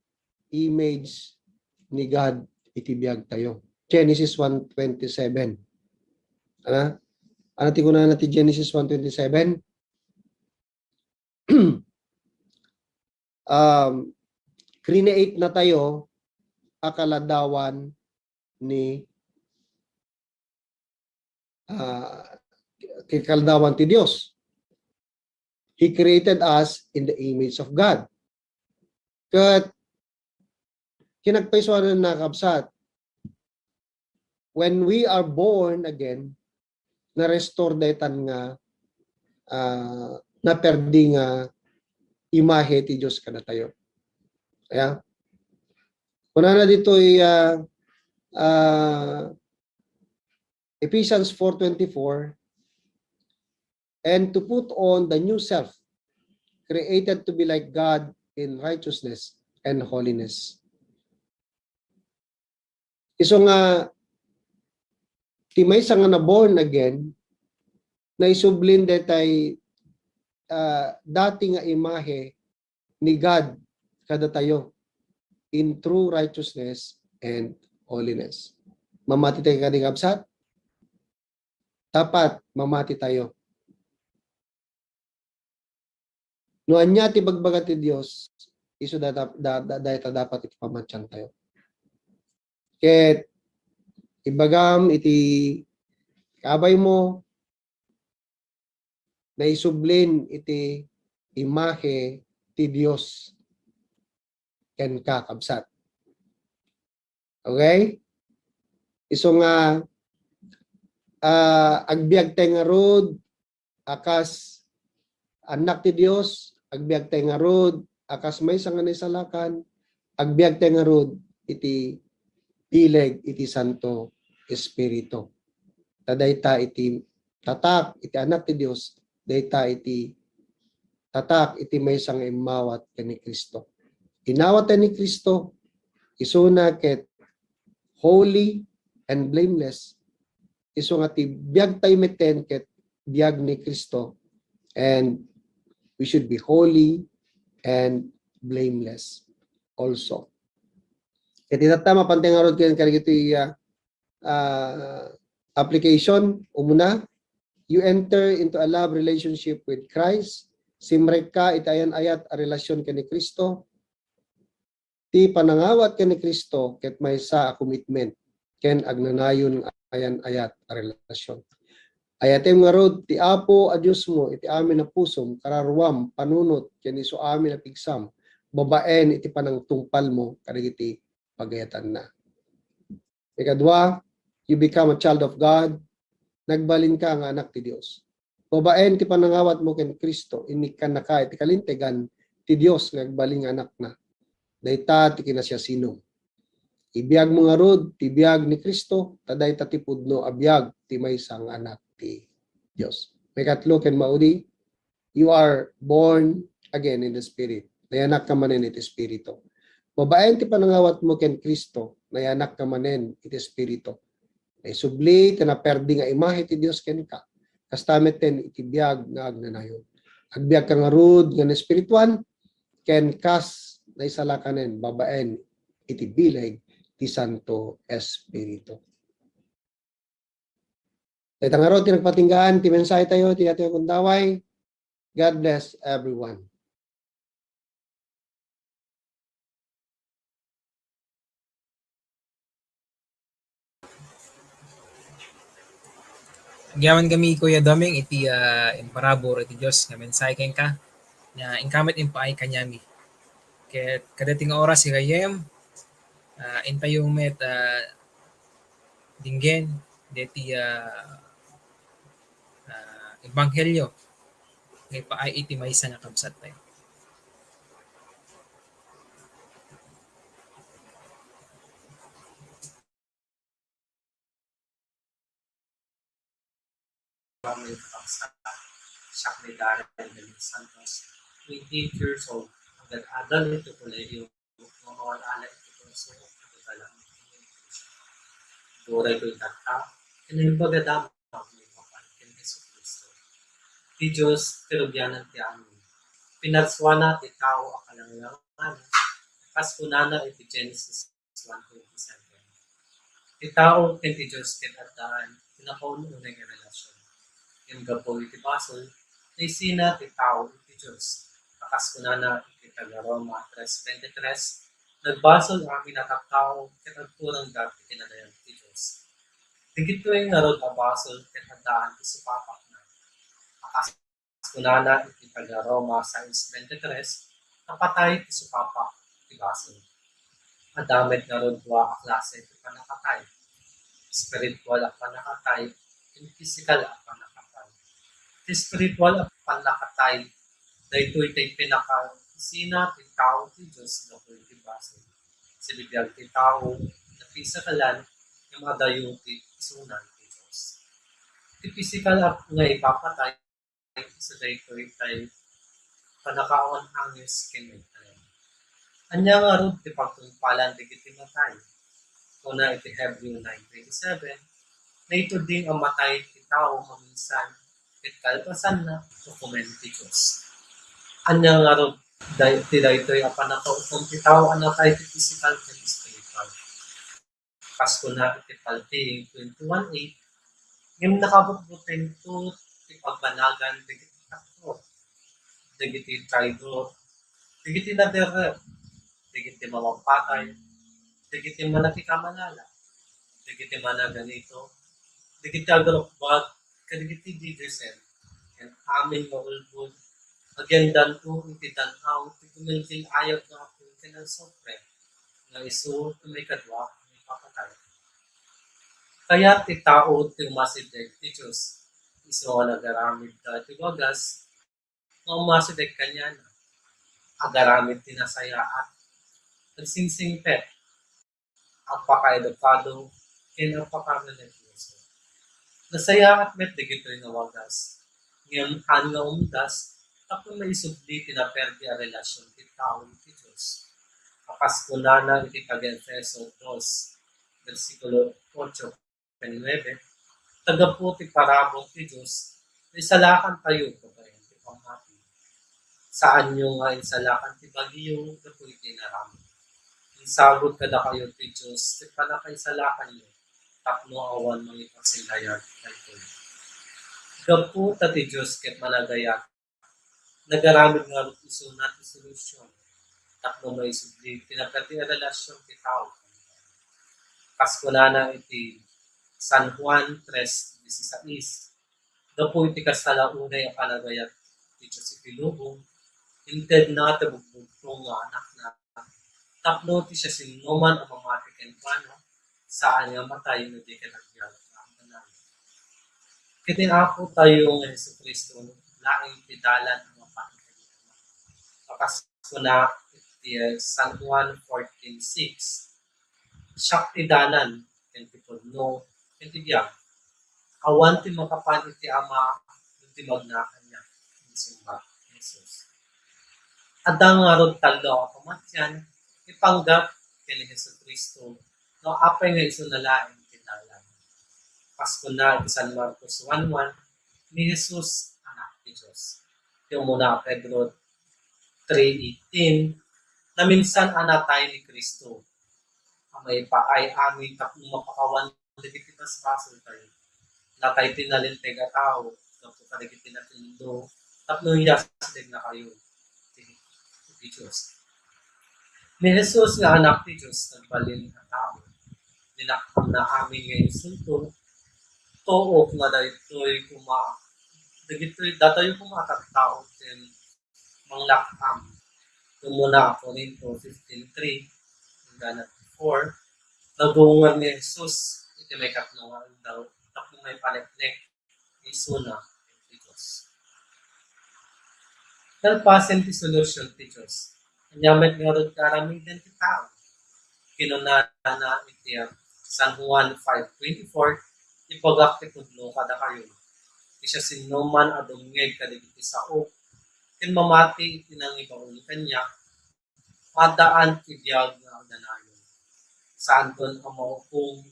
Image ni God iti biag tayo. Genesis one twenty-seven. Ano? Ano ti kunana ti Genesis one twenty-seven? Um, create na tayo a kaladawan ni, ah, ken kaladawan ti Dios. He created us in the image of God. Ket kinagpaysuanan na, kabsat, when we are born again, na-restore daytan nga, ah, naperdi nga imahe ti Dios kadatayo. Kaya, kunana ditoy, ah, ah, Ephesians four twenty-four, "And to put on the new self, created to be like God in righteousness and holiness." Isu nga, ti maysa nga na-born again, naisublin daytay, ah, dati nga imahe ni God kadatayo in true righteousness and holiness. Mamati tayo kadi, kabsat? Dapat mamati tayo. No ania ti bagbaga ti Dios, isu da-, da-, da-, dayta dapat iti pamatian tayo. Ket ibagam iti kabaymo, naisublin iti imahe ti Dios kenka, kabsat. Okay? Isu nga, ah, agbiag tayo ngarud a kas annak ti Dios, agbiag tayo ngarud a kas maysa nga naisalakan, agbiag tayo ngarud iti bileg iti Santo Espiritu. Ta dayta iti tatak iti Anak ti Dios, dayta iti tatak iti maysa nga immawat ken ni Cristo. Inawat tayo ni Cristo, isuna ket holy and blameless, isu nga ti biag tayo metten ket biag ni Cristo, and we should be holy and blameless also. Ket itatta, mapan tayo ngarud ken kadagiti, ah, ah, application. Umuna, you enter into a love relationship with Christ. Simrekka iti ayan-ayat a relasyon ken ni Cristo. Ti panangawat ken ni Cristo ket maysa a commitment ken agnanayon nga ayan-ayat a relasyon. Ayatem ngarud ti Apo a Diosmo iti amin a pusom, kararuam, panunot, ken isu amin a pigsam, babaen iti panangtungpalmo kadagiti pagayatanna. Ikadua, you become a child of God, nagbalinka nga anak ti Dios. Babaen ti panangawatmo ken Cristo, inikkannaka iti kalintegan ti Dios nga agbalin nga anakna. Dayta ti kinasiasinom. Ibiagmo ngarud ti biag ni Cristo, ta dayta ti pudno a biag ti maysa nga anak ti Dios. Maikatlo ken maudi, you are born again in the Spirit. Nayanakka manen iti Espiritu. Babaen ti panangawatmo ken Cristo, nayanakka manen iti Espiritu. Naisubli ti naperdi nga imahe ti Dios kenka. Kasta metten iti biag nga agnanayon. Agbiagka ngarud nga naespirituan, ken kas naisalakanen babaen iti bileg ti Santo Espiritu. Dayta ngarud ti nagpatinggaan ti mensahe tayo, ti Apo ti Gundaway. God bless everyone. Agyamankami, Kuya Doming, iti, ah, imparabur iti Dios nga mensahe kenka, nga inka met impaay kaniami. Ket kadaytoy nga oras, gayam, ah, intayo met, ah, dinggen deti, ah, ah, ebanghelio. nga ipaay iti maysa nga kabsattayo. Siak ni Darren de los Santos, twenty-eight years old, agad-adal iti kolehiyo, nga mawal-ala iti kurso, agdala iti education. Uray koy tatta, ken naimbag a damag maipapan ken Jesu-Cristo. Ti Dios ti rugianan ti amin. Pinarsuana ti tao a kalanglangana, kas kunana iti Genesis one twenty-seven. Ti tao ken ti Dios ket addaan ti nakaun-unay nga relasyon. Ngem gapu iti basol, naisina ti tao iti Dios. A kas kunana iti taga-Roma tres veintitrés, nagbasol amin a tattao ket agkurangda ti kinadayag ti Dios. Dagitoy ngarud a basol ket addaan ti supapakna. A kas kunana iti taga-Roma sais veintitrés, napatay ti supapak ti basol. Adda met ngarud dua a klase ti pannakatay, spiritual a pannakatay, ken pisikal a pannakatay. Ti spiritual a pannakatay, daytoy ti pinakaisina ti tao ti Dios gapu iti basol. Sibibiag ti tao, napisakalan, nga madayo ti isuna ti Dios. Ti pisikal a nga ipapatay, isu daytoy tay pannakaawan angis ken maikkan. Ania ngarud ti pagtungpalan dagiti matay? Kuna iti Hebreo nine twenty-seven, naituding a matay ti tao maminsan, ket kalpasanna, ukomen ti Dios. Ania ngarud day-, ti daytoy a pannakaukom ti tao a natay ti pisikal ken spiritual? Kas kuna iti Paltiing twenty-one eight, ngem nakabutbutengto ti pagbanagan dagiti takder, dagiti traidor, dagiti naderrep, dagiti mamampatay, dagiti manakikamalala, dagiti managanito, dagiti agrukbab, kadagiti didiesen, ken amin nga ulbod, agyandanto iti dan-aw ti gumilgil-ayab nga Apo ken agsufre, nga isu ti maikadua nga ipapatay. Kayat ti tao ti umasideg ti Dios, isu nga nagaramidda ti wagas nga umasideg kaniana, agaramid ti nasayaat, agsingsingpet, agpakaedukado, ken agpakarelihiyoso. Nasayaat met dagitoy nga wagas, ngem haan nga umdas tapno maisubli ti naperdi a relasyon ti tao iti Dios. A kas kunana iti taga-Efeso dos, bersikulo ocho ken nuebe, ta gapu ti parabur ti Dios, naisalakantayo babaen ti pammati. Saanyo nga insalakan ti bagyo gapu iti inaramid. Insagod kadakayo ti Dios ti pannakaisalakanyo tapno awan mangipasindayag daytoy. Gapu ta ti Dios ket managayat, nagaramid ngarud isuna ti solusion tapno maisubli ti naperdi a relasyon ti tao. Kas kunana iti San Juan tres dieciséis, gapu iti kasta la unay a panagayat ti Dios iti lubong, intedna ti bugbugtong nga Anakna tapno ti siasinoman a mamati kenkuana, saan nga matay no di ket agbiag nga agnanayon. Ket ni Apotayo nga Jesu-Cristo laeng ti dalan a mapan ken Ama. A kas kuna iti San Juan fourteen six, "Siak ti dalan, ken ti pudno, ken ti biag. Awan ti makapan iti Ama no di magna kaniak," insungbat ni Jesus. Adda ngarud tallo a pamatian, ipanggep ken ni Jesu-Cristo, no apay nga isuna laeng ti dalan. Kas kuna iti San Marcos one one, ni Jesus, Anak ti Dios. Ti umuna a Pedro three eighteen, naminsan a natay ni Cristo a maipaay amin tapno mapakawan dagiti basbasoltayo. Natay ti nalinteg a tao gapu kadagiti natildo tapno iyasidegna kayo ti, ti Dios. Ni Jesus nga Anak ti Dios, nagbalin a tao. Linakkamna amin nga insulto, tuok nga daytoy koma, dagitoy, datayo koma a tattao ken manglak-am. Umuna a Corinto fifteen three, hanggang four, nagunger ni Jesus iti maikatlo nga aldaw tapno maipaneknek isuna ti Dios. Nalpasen ti solusion ti Dios. Ania met ngarud nga aramiden ti tao? Kinunana iti San Juan five twenty-four, "Ibagak ti pudno kadakayo, ti siasinoman a dumngeg kadagiti saok ken mamati iti nangibaon kaniak, addaan ti biag nga agnanayon. Saanton a maupong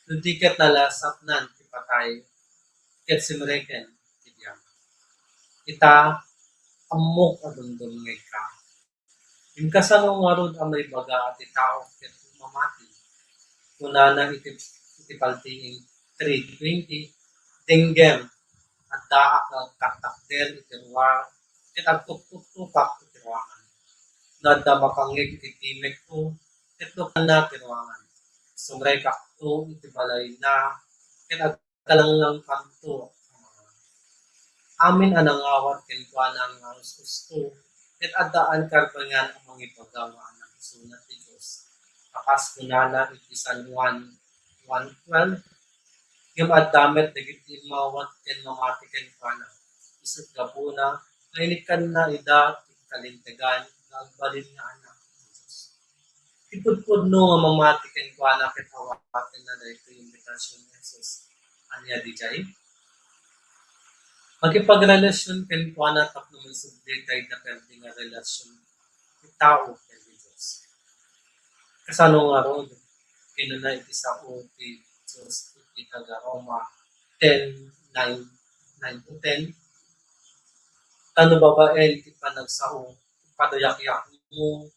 no di ket nalasatnan ti patay ket simreken ti biag." Ita, ammok a dumdumngegka. Inkasano ngarud a maibaga ti tao ket mamati? Kunana iti, iti Paltiing three twenty, "Denggem, addaak nga agtaktakder iti ruar, ket agtuktuktopak iti ruangan. No adda makangngeg iti timekko, ket lukanna ti ruangan. Sumrekakto iti balayna, ket ag-, kalanglangkanto." Amin a nangawat kenkuana nga us-usto, ket addaan karbengan a mangibaga nga anak isuna ti Dios. A kas kunana iti San Juan one twelve, "Ngem adda met dagiti immawat ken mamati kenkuana, isut' gapuna nga inikkanna ida iti kalintegan nga agbalin nga anak ti Dios." Ti pudpudno nga mamati kenkuana ket awatenna daytoy imbitasion ni Jesus. Ania diay? Makipagrelasion kenkuana tapno maisubli dayta perdi nga relasion ti tao ken ni Dios. Kasano ngarud? Kinuna iti sao ti Jesus iti taga-Roma ten nine, nine to ten, "Ta no babaen ti panagsao, paduyakyak mo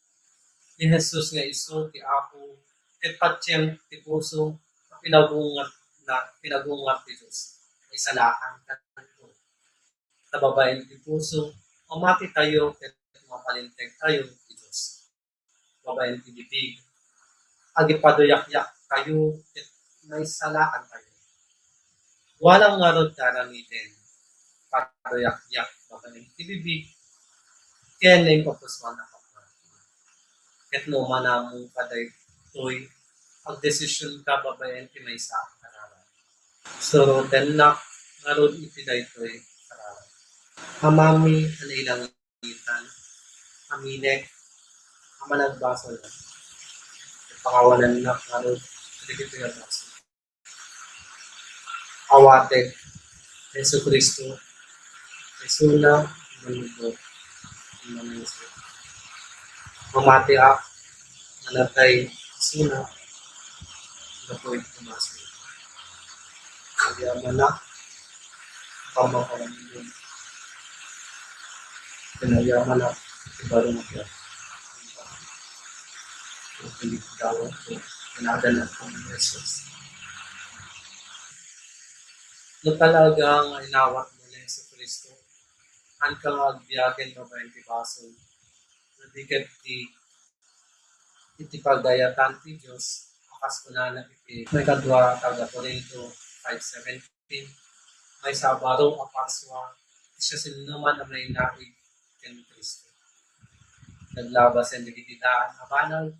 ni Jesus nga isu ti Apo, ket patiem ti puso a pinagungar na, pinagungar ti Dios, maisalakan kadto. Ta babaen ti puso, mamati tayo ket mapalinteg tayo ti Dios. Babaen ti bibig, agipaduyakyak tayo ket maisalakan tayo." Walang ngarud nga aramiden, paduyakyak babaen ti bibig, ken naimpapusuan a pamati. Ket no manamong kadaytoy, agdesisionka babaen ti maysa a kararag. Surotennak ngarud iti daytoy a kararag. Amami a nailangitan, aminek a managbasol, pangawalannak ngarud dagitoy a basol. Awatek Jesu-Cristo, isuna a Mannubbot, Manangisit. Mamatiak nga natay isuna gapu iti basol. Agyamanak, pamakawan. Pinayaman ako ti baro nga biag. Iti dawat ko, pinadalan ko ni Jesus. No talaga nga inawat mo ni Jesu-Cristo, haanka nga agbiagen babaen ti basol. No di ket ti iti pagdayatan ti Dios, a kas kunana iti maikadua taga Corinto five seventeen, "Maysa a baro a Pasua ti siasinoman a mainaig ken Cristo. Naglabasen dagiti daan a banag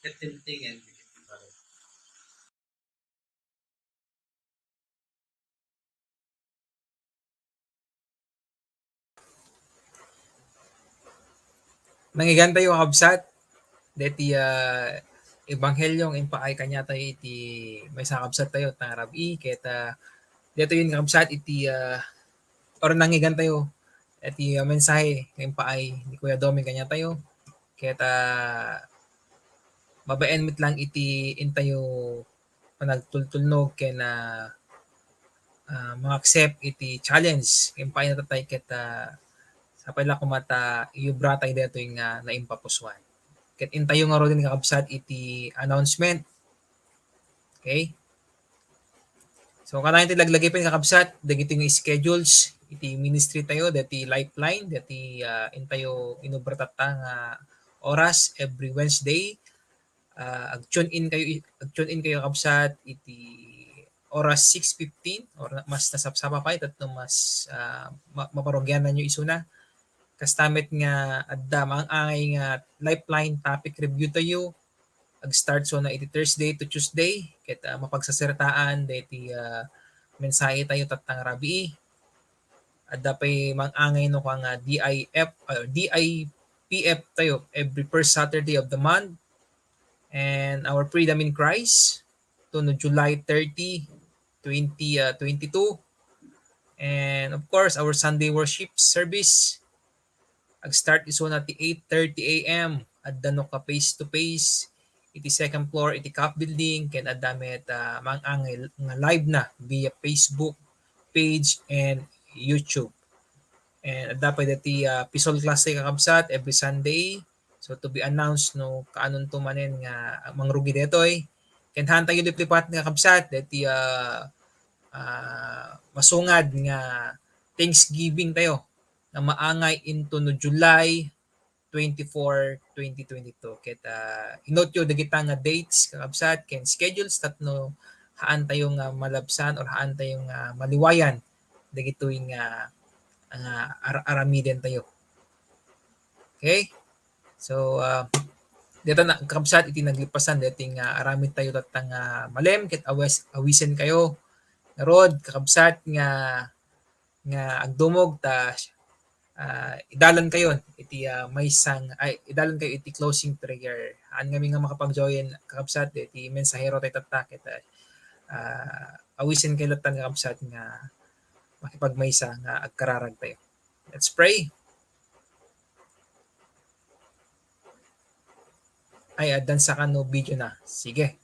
ket tingtingen dagiti baro." Nangngeggantayo, kakabsat, deti, ah, ebanghelio nga impaay kaniatayo iti maysa a kabsattayo, Tatang Rabi, ket, ah, detoy, kakabsat, iti, ah, or nangngeggantayo iti, ah, mensahe nga impaay ni Kuya Doming kaniatayo. Ket, ah, babaen met lang iti intayo panagtultulnog ken, ah, ah, ma-accept iti challenge nga impaay na tayo ket, ah, sapay la koma ta iyubra tayo daytoy nga naimpapusuan. Ket intayo ngaruden, kakabsat, iti announcement. Okay? So, kanayon ti laglagipen, kakabsat, dagiti nga schedules iti ministry tayo, dati Lifeline, dati, ah, intayo inubra tatta nga oras every Wednesday. Ah, ag-tune in kayo, ag-tune in kayo, kabsat, iti oras six fifteen or na-, mas nasapsapa pay tapno mas, ah, ma-, maparugiananyo isuna. Kasta met nga adda maang-angay nga Lifeline topic review tayo. Ag-start isuna iti Thursday to Tuesday ket, ah, mapagsasertaan daytoy, ah, mensahe tayo tatta nga rabii. Adda pay mang-angay no kua nga D I F, uh, D I P F tayo every first Saturday of the month. And our Freedom in Christ, to no July thirty, twenty, uh, twenty-two. And of course, our Sunday worship service, ag-start isuna ti eight thirty A M. Adda no ka face to face iti second floor iti CAF building, ken adda met, ah, mang-angay nga live na via Facebook page and YouTube. And adda pay dati, ah, P SOL class tayo, kakabsat, every Sunday. So to be announced no kaanonto manen nga mangrugi detoy. Ken haan tayo liplipat nga, kakabsat, dati, ah, ah, masungad nga Thanksgiving tayo nga maangay into no July twenty-four, twenty twenty-two. Ket, ah, inote yo dagita nga dates, kakabsat, ken schedules tapno haan tayo nga malabsan or haan tayo nga maliwayan dagitoy nga, nga ar-, aramiden tayo. Okay? So, ah, dita na, kakabsat, iti naglipasan, dati nga aramid tayo tatta nga malem, ket awes-, awisen kayo. Ngarud, kakabsat, nga, nga agdumog ta, ah, idalan kayo iti, ah, maysang, ay, idalan kayo iti closing prayer. Haan ngamin nga makapag-join, kakabsat, iti mensahero tayo tatta, ket, ah, awisen kayo latta, kakabsat, nga makipagmaysa nga agkararag tayo. Let's pray. Ay, addan sa kano video na. Sige.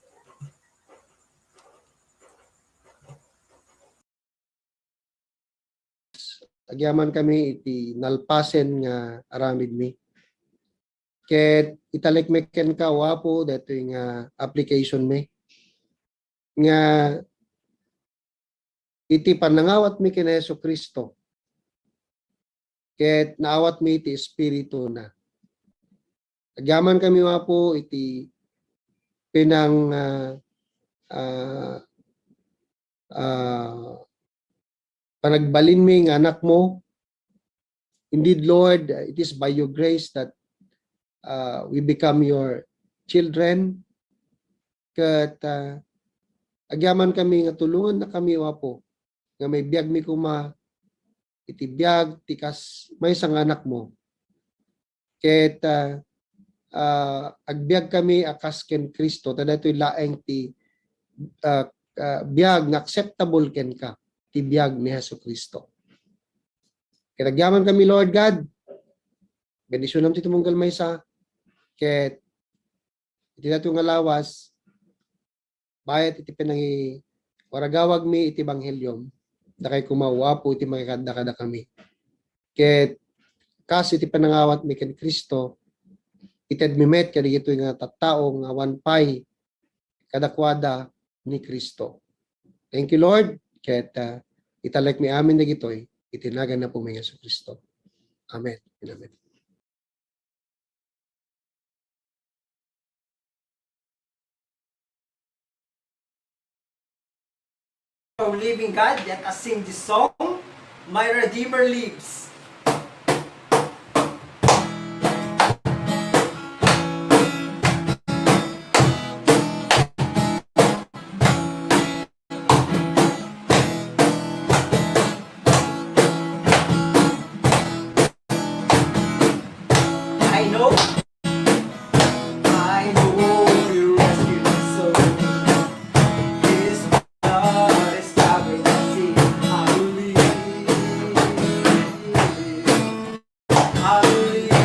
Agyaman kami iti nalpasen nga aramidmi. Ket italekmi kenka, O Apo, daytoy nga application mi nga iti panangawatmi ken Jesu-Cristo, ket naawatmi iti Espirituna. Agyaman kami, O Apo, iti pinang, ah, ah, ah, panagbalinmi nga anakmo. Indeed, Lord, it is by your grace that, ah, we become your children. Ket, ah, agyaman kami nga tulonganna kami, O Apo, nga maibiagmi koma iti biag ti kas maysa nga anakmo. Ket, ah, ah, agbiag kami a kas ken Cristo, ta daytoy laeng ti, ah, ah, biag nga acceptable kenka, ti biag ni Jesu-Cristo. Ket agyaman kami, Lord God, bendisionam ti tumunggal maysa, ket iti daytoy nga lawas, bayat iti pinangi-, waragawagmi iti ebanghelio, dakay koma, O Apo, iti mangikadda kadakami. Ket kas iti panangawatmi ken Cristo, itedmi met kadagitoy nga tattao nga awan pay kadakuada ni Cristo. Thank you, Lord. Ket, ah, italekmi amin dagitoy iti nagan ni Apomi Jesu-Cristo. Amen. Amen. O living God, let us sing this song, My Redeemer Lives. I know, I know He rescued my soul. His blood is covering my sin. I believe, I believe.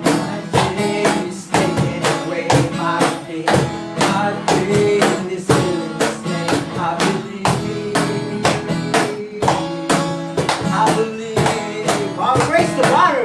My shame is taken away by faith. My pain is healed in His name. I believe. I believe. Well, praise the Lord.